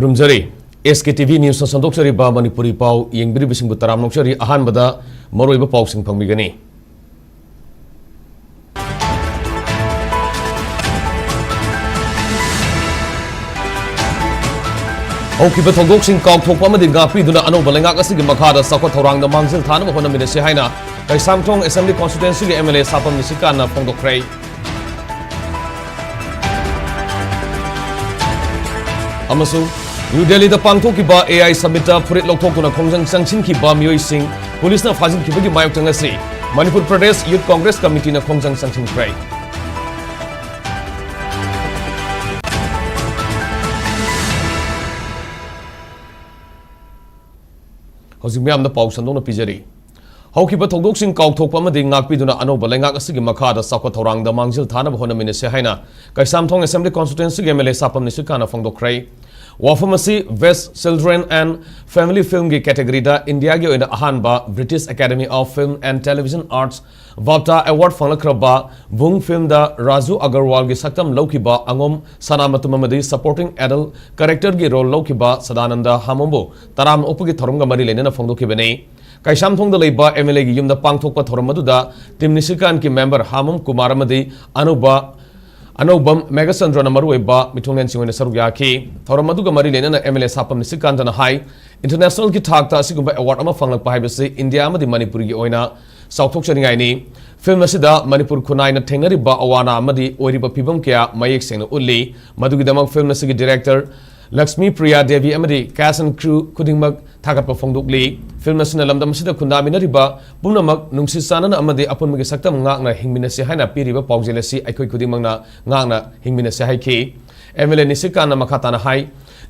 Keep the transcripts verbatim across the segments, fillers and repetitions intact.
ꯈꯨꯔꯨꯝꯖꯔꯤ꯫ ꯑꯦꯁ ꯀꯦ T V ꯅ꯭ꯌꯨꯁꯅ ꯁꯟꯗꯣꯛꯆꯔꯤꯕ Manipuri ꯄꯥꯎ ꯌꯦꯡꯕꯤꯔꯤꯕꯁꯤꯡꯕꯨ ꯇꯔꯥꯝꯅ ꯑꯣꯛꯆꯔꯤ꯫ ꯑꯍꯥꯟꯕꯗ ꯃꯔꯨꯑꯣꯏꯕ ꯄꯥꯎꯁꯤꯡ ꯐꯪꯕꯤꯒꯅꯤ꯫ ꯍꯧꯈꯤꯕ ꯊꯧꯗꯣꯛꯁꯤꯡ ꯀꯥꯎꯊꯣꯛꯄ ꯑꯃꯗꯤ ꯉꯥꯛꯄꯤꯗꯨꯅ ꯑꯅꯧꯕ ꯂꯩꯉꯥꯛ ꯑꯁꯤꯒꯤ ꯃꯈꯥꯗ ꯆꯥꯎꯈꯠ ꯊꯧꯔꯥꯡꯗ ꯃꯥꯡꯖꯤꯜ ꯊꯥꯅꯕ ꯍꯣꯠꯅꯃꯤꯟꯅꯁꯤ ꯍꯥꯏꯅ ꯀꯩꯁꯥꯝꯊꯣꯡ ꯑꯦꯁꯦꯝꯕ꯭ꯂꯤ ꯀꯣꯟꯁꯇꯤꯇ꯭ꯋꯦꯟꯁꯤꯒꯤ ꯑꯦꯝ ꯑꯦꯜ ꯑꯦ ꯁꯥꯄꯝ ꯅꯤꯁꯤꯀꯥꯟꯅ ꯐꯣꯡꯗꯣꯛꯈ꯭ꯔꯦ꯫ ꯑꯃꯁꯨꯡ ꯅ꯭ꯌꯨ ꯗꯦꯜꯂꯤꯗ ꯄꯥꯡꯊꯣꯛꯈꯤꯕ ꯑꯦ ꯑꯥꯏ ꯁꯃꯤꯠꯇ ꯐꯨꯔꯤꯠ ꯂꯧꯊꯣꯛꯇꯨꯅ ꯈꯣꯡꯖꯪ ꯆꯪꯁꯤꯟꯈꯤꯕ ꯃꯤꯑꯣꯏꯁꯤꯡ ꯄꯨꯂꯤꯁꯅ ꯐꯥꯖꯤꯟꯈꯤꯕꯒꯤ ꯃꯥꯌꯣꯛꯇ ꯉꯁꯤ ꯃꯅꯤꯄꯨꯔ ꯄ꯭ꯔꯗꯦꯁ ꯌꯨꯠ ꯀꯣꯡꯒ꯭ꯔꯦꯁ ꯀꯃꯤꯇꯤꯅ ꯈꯣꯡꯖꯪ ꯆꯪꯁꯤꯟꯈ꯭ꯔꯦ꯫ ꯍꯧꯖꯤꯛ ꯃꯤꯌꯥꯝꯗ ꯄꯥꯎ ꯁꯟꯗꯣꯛꯅ ꯄꯤꯖꯔꯤ꯫ ꯍꯧꯈꯤꯕ ꯊꯧꯗꯣꯛꯁꯤꯡ ꯀꯥꯎꯊꯣꯛꯄ ꯑꯃꯗꯤ ꯉꯥꯛꯄꯤꯗꯨꯅ ꯑꯅꯧꯕ ꯂꯩꯉꯥꯛ ꯑꯁꯤꯒꯤ ꯃꯈꯥꯗ ꯆꯥꯎꯈꯠ ꯊꯧꯔꯥꯡꯗ ꯃꯥꯡꯖꯤꯜ ꯊꯥꯅꯕ ꯍꯣꯠꯅꯃꯤꯟꯅꯁꯤ ꯍꯥꯏꯅ ꯀꯩꯁꯥꯝꯊꯣꯡ ꯑꯦꯁꯦꯝꯕ꯭ꯂꯤ ꯀꯣꯟꯁꯇꯤꯇ꯭ꯋꯦꯟꯁꯤꯒꯤ ꯑꯦꯝ ꯑꯦꯜ ꯑꯦ ꯁꯥꯄꯝ ꯅꯤꯁꯤꯀꯥꯟꯅ ꯐꯣꯡꯗꯣꯛꯈ꯭ꯔꯦ꯫ ꯋꯥꯐꯝ ꯑꯁꯤ Best Children and Family Film ꯒꯤ category ꯗ ꯏꯟꯗꯤꯌꯥꯒꯤ ꯑꯣꯏꯅ ꯑꯍꯥꯟꯕ British Academy of Film and Television Arts, BAFTA award ꯐꯪꯂꯛꯈ꯭ꯔꯕ ꯕꯨꯡ ꯐꯤꯜꯝꯗ ꯔꯥꯖꯨ ꯑꯒꯔꯋꯥꯜꯒꯤ ꯁꯛꯇꯝ ꯂꯧꯈꯤꯕ ꯑꯉꯣꯝ ꯁꯅꯥꯃꯇꯨꯝ ꯑꯃꯗꯤ supporting adult character ꯒꯤ role ꯂꯧꯈꯤꯕ ꯁꯗꯥꯅꯟꯗ ꯍꯥꯃꯣꯝꯕꯨ ꯇꯔꯥꯝꯅ ꯑꯣꯛꯄꯒꯤ ꯊꯧꯔꯝꯒ ꯃꯔꯤ ꯂꯩꯅꯅ ꯐꯣꯡꯗꯣꯛꯈꯤꯕꯅꯤ꯫ ꯀꯩꯁꯥꯝꯊꯣꯡꯗ ꯂꯩꯕ ꯑꯦꯝ ꯑꯦꯜ ꯑꯦꯒꯤ ꯌꯨꯝꯗ ꯄꯥꯡꯊꯣꯛꯄ ꯊꯧꯔꯝ ꯑꯗꯨꯗ ꯇꯤꯝ ꯅꯤꯁꯤꯀꯥꯟꯒꯤ ꯃꯦꯝꯕꯔ ꯍꯥꯃꯣꯝ ꯀꯨꯃꯥꯔ ꯑꯃꯗꯤ ꯑꯅꯧꯕ ꯑꯅꯧꯕꯝ ꯃꯦꯘꯆꯟꯗ꯭ꯔꯅ ꯃꯔꯨꯑꯣꯏꯕ ꯃꯤꯊꯨꯡꯂꯦꯟꯁꯤꯡ ꯑꯣꯏꯅ ꯁꯔꯨꯛ ꯌꯥꯈꯤ꯫ ꯊꯧꯔꯝ ꯑꯗꯨꯒ ꯃꯔꯤ ꯂꯩꯅꯅ ꯑꯦꯝ ꯑꯦꯜ ꯑꯦ ꯁꯥꯄꯝ ꯅꯤꯁꯤꯀꯥꯟꯇꯅ ꯍꯥꯏ, ꯏꯟꯇꯔꯅꯦꯁꯅꯦꯜꯒꯤ ꯊꯥꯛꯇ ꯑꯁꯤꯒꯨꯝꯕ ꯑꯦꯋꯥꯔꯗ ꯑꯃ ꯐꯪꯂꯛꯄ ꯍꯥꯏꯕꯁꯤ ꯏꯟꯗꯤꯌꯥ ꯑꯃꯗꯤ ꯃꯅꯤꯄꯨꯔꯒꯤ ꯑꯣꯏꯅ ꯆꯥꯎꯊꯣꯛꯆꯅꯤꯡꯉꯥꯏꯅꯤ꯫ ꯐꯤꯜꯝ ꯑꯁꯤꯗ ꯃꯅꯤꯄꯨꯔ ꯈꯨꯟꯅꯥꯏꯅ ꯊꯦꯡꯅꯔꯤꯕ ꯑꯋꯥ ꯑꯅꯥ ꯑꯃꯗꯤ ꯑꯣꯏꯔꯤꯕ ꯐꯤꯕꯝ ꯀꯌꯥ ꯃꯌꯦꯛ ꯁꯦꯡꯅ ꯎꯠꯂꯤ꯫ ꯃꯗꯨꯒꯤꯗꯃꯛ ꯐꯤꯜꯝ ꯑꯁꯤꯒꯤ ꯗꯤꯔꯦꯛꯇꯔ ꯂꯛꯁꯃꯤ ꯄ꯭ꯔꯤꯌꯥ ꯗꯦꯕꯤ ꯑꯃꯗꯤ cast and crew ꯈꯨꯗꯤꯡꯃꯛ ꯊꯥꯒꯠꯄ ꯐꯣꯡꯗꯣꯛꯂꯤ꯫ ꯐꯤꯜꯝ ꯑꯁꯤꯅ ꯂꯝꯗꯝ ꯑꯁꯤꯗ ꯈꯨꯟꯗꯥꯃꯤꯟꯅꯔꯤꯕ ꯄꯨꯝꯅꯃꯛ ꯅꯨꯡꯁꯤ ꯆꯥꯟꯅꯅ ꯑꯃꯗꯤ ꯑꯄꯨꯟꯕꯒꯤ ꯁꯛꯇꯝ ꯉꯥꯛꯅ ꯍꯤꯡꯃꯤꯟꯅꯁꯤ ꯍꯥꯏꯅ ꯄꯤꯔꯤꯕ ꯄꯥꯎꯖꯦꯜ ꯑꯁꯤ ꯑꯩꯈꯣꯏ ꯈꯨꯗꯤꯡꯃꯛꯅ ꯉꯥꯛꯅ ꯍꯤꯡꯃꯤꯟꯅꯁꯤ ꯍꯥꯏꯈꯤ꯫ ꯑꯦꯝ ꯑꯦꯜ ꯑꯦ ꯅꯤꯁꯤꯀꯥꯟꯅ ꯃꯈꯥ ꯇꯥꯅ ꯍꯥꯏ,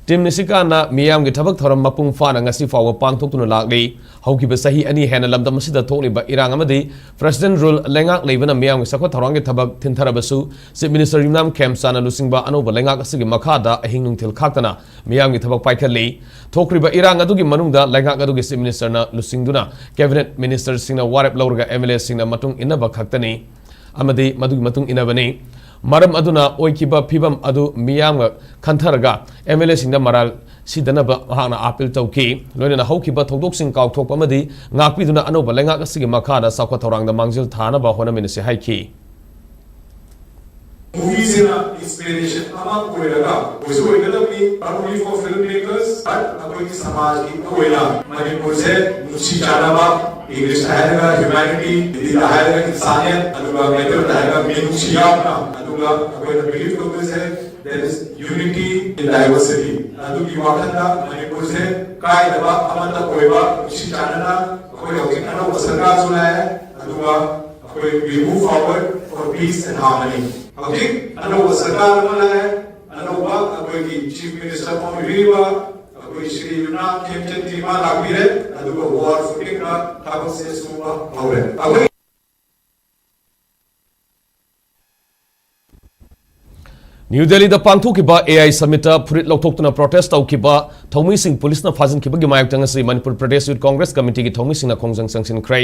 ꯇꯤꯝ ꯅꯤꯁꯤꯀꯥꯟꯅ ꯃꯤꯌꯥꯝꯒꯤ ꯊꯕꯛ ꯊꯧꯔꯝ ꯃꯄꯨꯡ ꯐꯥꯅ ꯉꯁꯤ ꯐꯥꯎꯕ ꯄꯥꯡꯊꯣꯛꯇꯨꯅ ꯂꯥꯛꯂꯤ꯫ ꯍꯧꯈꯤꯕ ꯆꯍꯤ ꯑꯅꯤ ꯍꯦꯟꯅ ꯂꯝꯗꯝ ꯑꯁꯤꯗ ꯊꯣꯛꯂꯤꯕ ꯏꯔꯥꯡ ꯑꯃꯗꯤ ꯄ꯭ꯔꯦꯁꯤꯗꯦꯟ ꯔꯨꯜ ꯂꯩꯉꯥꯛ ꯂꯩꯕꯅ ꯃꯤꯌꯥꯝꯒꯤ ꯆꯥꯎꯈꯠ ꯊꯧꯔꯥꯡꯒꯤ ꯊꯕꯛ ꯊꯤꯟꯊꯔꯕꯁꯨ, ꯆꯤꯐ ꯃꯤꯅꯤꯁꯇꯔ ꯌꯨꯝꯅꯥꯝ ꯈꯦꯝꯆꯥꯟꯅ ꯂꯨꯆꯤꯡꯕ ꯑꯅꯧꯕ ꯂꯩꯉꯥꯛ ꯑꯁꯤꯒꯤ ꯃꯈꯥꯗ ꯑꯍꯤꯡ ꯅꯨꯡꯊꯤꯜ ꯈꯥꯛꯇꯅ ꯃꯤꯌꯥꯝꯒꯤ ꯊꯕꯛ ꯄꯥꯏꯈꯠꯂꯤ꯫ ꯊꯣꯛꯈ꯭ꯔꯤꯕ ꯏꯔꯥꯡ ꯑꯗꯨꯒꯤ ꯃꯅꯨꯡꯗ ꯂꯩꯉꯥꯛ ꯑꯗꯨꯒꯤ ꯆꯤꯐ ꯃꯤꯅꯤꯁꯇꯔꯅ ꯂꯨꯆꯤꯡꯗꯨꯅ ꯀꯦꯕꯤꯅꯦꯠ ꯃꯤꯅꯤꯁꯇꯔꯁꯤꯡꯅ ꯋꯥꯔꯦꯞ ꯂꯧꯔꯒ ꯑꯦꯝ ꯑꯦꯜ ꯑꯦꯁꯤꯡꯅ ꯃꯇꯨꯡ ꯏꯟꯅꯕ ꯈꯛꯇꯅꯤ ꯑꯃꯗꯤ ꯃꯗꯨꯒꯤ ꯃꯇꯨꯡ ꯏꯟꯅꯕꯅꯤ꯫ ꯃꯔꯝ ꯑꯗꯨꯅ ꯑꯣꯏꯈꯤꯕ ꯐꯤꯕꯝ ꯑꯗꯨ ꯃꯤꯌꯥꯝꯅ ꯈꯟꯊꯔꯒ ꯑꯦꯝ ꯑꯦꯜ ꯑꯦꯁꯤꯡꯗ ꯃꯔꯥꯜ ꯁꯤꯗꯅꯕ ꯃꯍꯥꯛꯅ ꯑꯥꯄꯤꯜ ꯇꯧꯈꯤ꯫ ꯂꯣꯏꯅꯅ ꯍꯧꯈꯤꯕ ꯊꯧꯗꯣꯛꯁꯤꯡ ꯀꯥꯎꯊꯣꯛꯄ ꯑꯃꯗꯤ ꯉꯥꯛꯄꯤꯗꯨꯅ ꯑꯅꯧꯕ ꯂꯩꯉꯥꯛ ꯑꯁꯤꯒꯤ ꯃꯈꯥꯗ ꯆꯥꯎꯈꯠ ꯊꯧꯔꯥꯡꯗ ꯃꯥꯡꯖꯤꯜ ꯊꯥꯅꯕ ꯍꯣꯠꯅꯃꯤꯟꯅꯁꯤ ꯍꯥꯏꯈꯤ꯫ Moviesꯁꯤꯅ inspiration ꯑꯃ ꯑꯣꯏꯔꯒ ꯑꯣꯏꯁꯨ ꯑꯣꯏꯒꯗꯕꯅꯤ, not only for filmmakers, but ꯑꯩꯈꯣꯏꯒꯤ ꯁꯃꯥꯖꯒꯤ ꯑꯣꯏꯅ ꯃꯅꯤꯄꯨꯔꯁꯦ ꯅꯨꯡꯁꯤ ꯆꯥꯟꯅꯕ, Englishꯇ ꯍꯥꯏꯔꯒ humanity, ꯍꯤꯟꯗꯤꯗ ꯍꯥꯏꯔꯒ ꯏꯟꯁꯥꯅꯤꯌꯠ, ꯑꯗꯨꯒ ꯃꯩꯇꯩꯂꯣꯟꯗ ꯍꯥꯏꯔꯒ ꯃꯤꯅꯨꯡꯁꯤ ꯌꯥꯎꯅ, ꯑꯗꯨꯒ ꯑꯩꯈꯣꯏꯅ believe ꯇꯧꯕꯁꯦ, there is unity in diversity꯫ ꯑꯗꯨꯒꯤ ꯋꯥꯈꯜꯗ ꯃꯅꯤꯄꯨꯔꯁꯦ ꯀꯥꯏꯗꯕ ꯑꯃꯠꯇ ꯑꯣꯏꯕ, ꯅꯨꯡꯁꯤ ꯆꯥꯟꯅꯅ ꯑꯩꯈꯣꯏ ꯍꯧꯖꯤꯛ ꯑꯅꯧꯕ ꯁꯔꯀꯥꯔꯁꯨ ꯂꯥꯛꯑꯦ, ꯑꯗꯨꯒ ꯑꯩꯈꯣꯏ we move forward for peace and harmony꯫ ꯍꯧꯖꯤꯛ ꯑꯅꯧꯕ ꯁꯔꯀꯥꯔ ꯑꯃ ꯂꯥꯛꯑꯦ, ꯑꯅꯧꯕ ꯑꯩꯈꯣꯏꯒꯤ Chief Minister ꯑꯣꯏꯕꯤꯔꯤꯕ ꯑꯩꯈꯣꯏ ꯁ꯭ꯔꯤ ꯌꯨꯝꯅꯥꯝ ꯈꯦꯝꯆꯟꯖꯤ ꯃꯥ ꯂꯥꯛꯄꯤꯔꯦ, ꯑꯗꯨꯒ war footingꯒ ꯊꯕꯛꯁꯦ ꯁꯨꯕ ꯍꯧꯔꯦ꯫ ꯑꯩꯈꯣꯏ ꯅ꯭ꯌꯨ ꯗꯦꯜꯂꯤꯗ ꯄꯥꯡꯊꯣꯛꯈꯤꯕ ꯑꯦ ꯑꯥꯏ ꯁꯃꯤꯠꯇ ꯐꯨꯔꯤꯠ ꯂꯧꯊꯣꯛꯇꯨꯅ ꯄ꯭ꯔꯣꯇꯦꯁ ꯇꯧꯈꯤꯕ ꯊꯧꯃꯤꯁꯤꯡ ꯄꯨꯂꯤꯁꯅ ꯐꯥꯖꯤꯟꯈꯤꯕꯒꯤ ꯃꯥꯌꯣꯛꯇ ꯉꯁꯤ ꯃꯅꯤꯄꯨꯔ ꯄ꯭ꯔꯗꯦꯁ ꯌꯨꯠ ꯀꯣꯡꯒ꯭ꯔꯦꯁ ꯀꯃꯤꯇꯤꯒꯤ ꯊꯧꯃꯤꯁꯤꯡꯅ ꯈꯣꯡꯖꯪ ꯆꯪꯁꯤꯟꯈ꯭ꯔꯦ꯫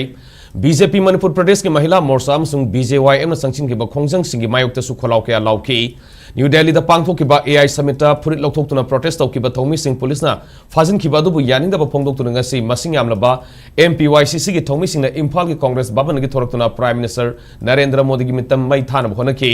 ꯕꯤ ꯖꯦ ꯄꯤ ꯃꯅꯤꯄꯨꯔ ꯄ꯭ꯔꯗꯦꯁꯀꯤ ꯃꯍꯤꯂꯥ ꯃꯣꯔꯆꯥ ꯑꯃꯁꯨꯡ ꯕꯤ ꯖꯦ ꯋꯥꯏ ꯑꯦꯝꯅ ꯆꯪꯁꯤꯟꯈꯤꯕ ꯈꯣꯡꯖꯪꯁꯤꯡꯒꯤ ꯃꯥꯌꯣꯛꯇꯁꯨ ꯈꯣꯜꯂꯥꯎ ꯀꯌꯥ ꯂꯥꯎꯈꯤ꯫ ꯅ꯭ꯌꯨ ꯗꯦꯜꯂꯤꯗ ꯄꯥꯡꯊꯣꯛꯈꯤꯕ ꯑꯦ ꯑꯥꯏ ꯁꯃꯤꯠꯇ ꯐꯨꯔꯤꯠ ꯂꯧꯊꯣꯛꯇꯨꯅ ꯄ꯭ꯔꯣꯇꯦꯁ ꯇꯧꯈꯤꯕ ꯊꯧꯃꯤꯁꯤꯡ ꯄꯨꯂꯤꯁꯅ ꯐꯥꯖꯤꯟꯈꯤꯕ ꯑꯗꯨꯕꯨ ꯌꯥꯅꯤꯡꯗꯕ ꯐꯣꯡꯗꯣꯛꯇꯨꯅ ꯉꯁꯤ ꯃꯁꯤꯡ ꯌꯥꯝꯂꯕ ꯑꯦꯝ ꯄꯤ ꯋꯥꯏ ꯁꯤ ꯁꯤꯒꯤ ꯊꯧꯃꯤꯁꯤꯡꯅ ꯏꯝꯐꯥꯜꯒꯤ ꯀꯣꯡꯒ꯭ꯔꯦꯁ ꯚꯕꯟꯗꯒꯤ ꯊꯣꯔꯛꯇꯨꯅ ꯄ꯭ꯔꯥꯏꯝ ꯃꯤꯅꯤꯁꯇꯔ ꯅꯔꯦꯟꯗ꯭ꯔ ꯃꯣꯗꯤꯒꯤ ꯃꯤꯠꯇ ꯃꯩ ꯊꯥꯅꯕ ꯍꯣꯠꯅꯈꯤ꯫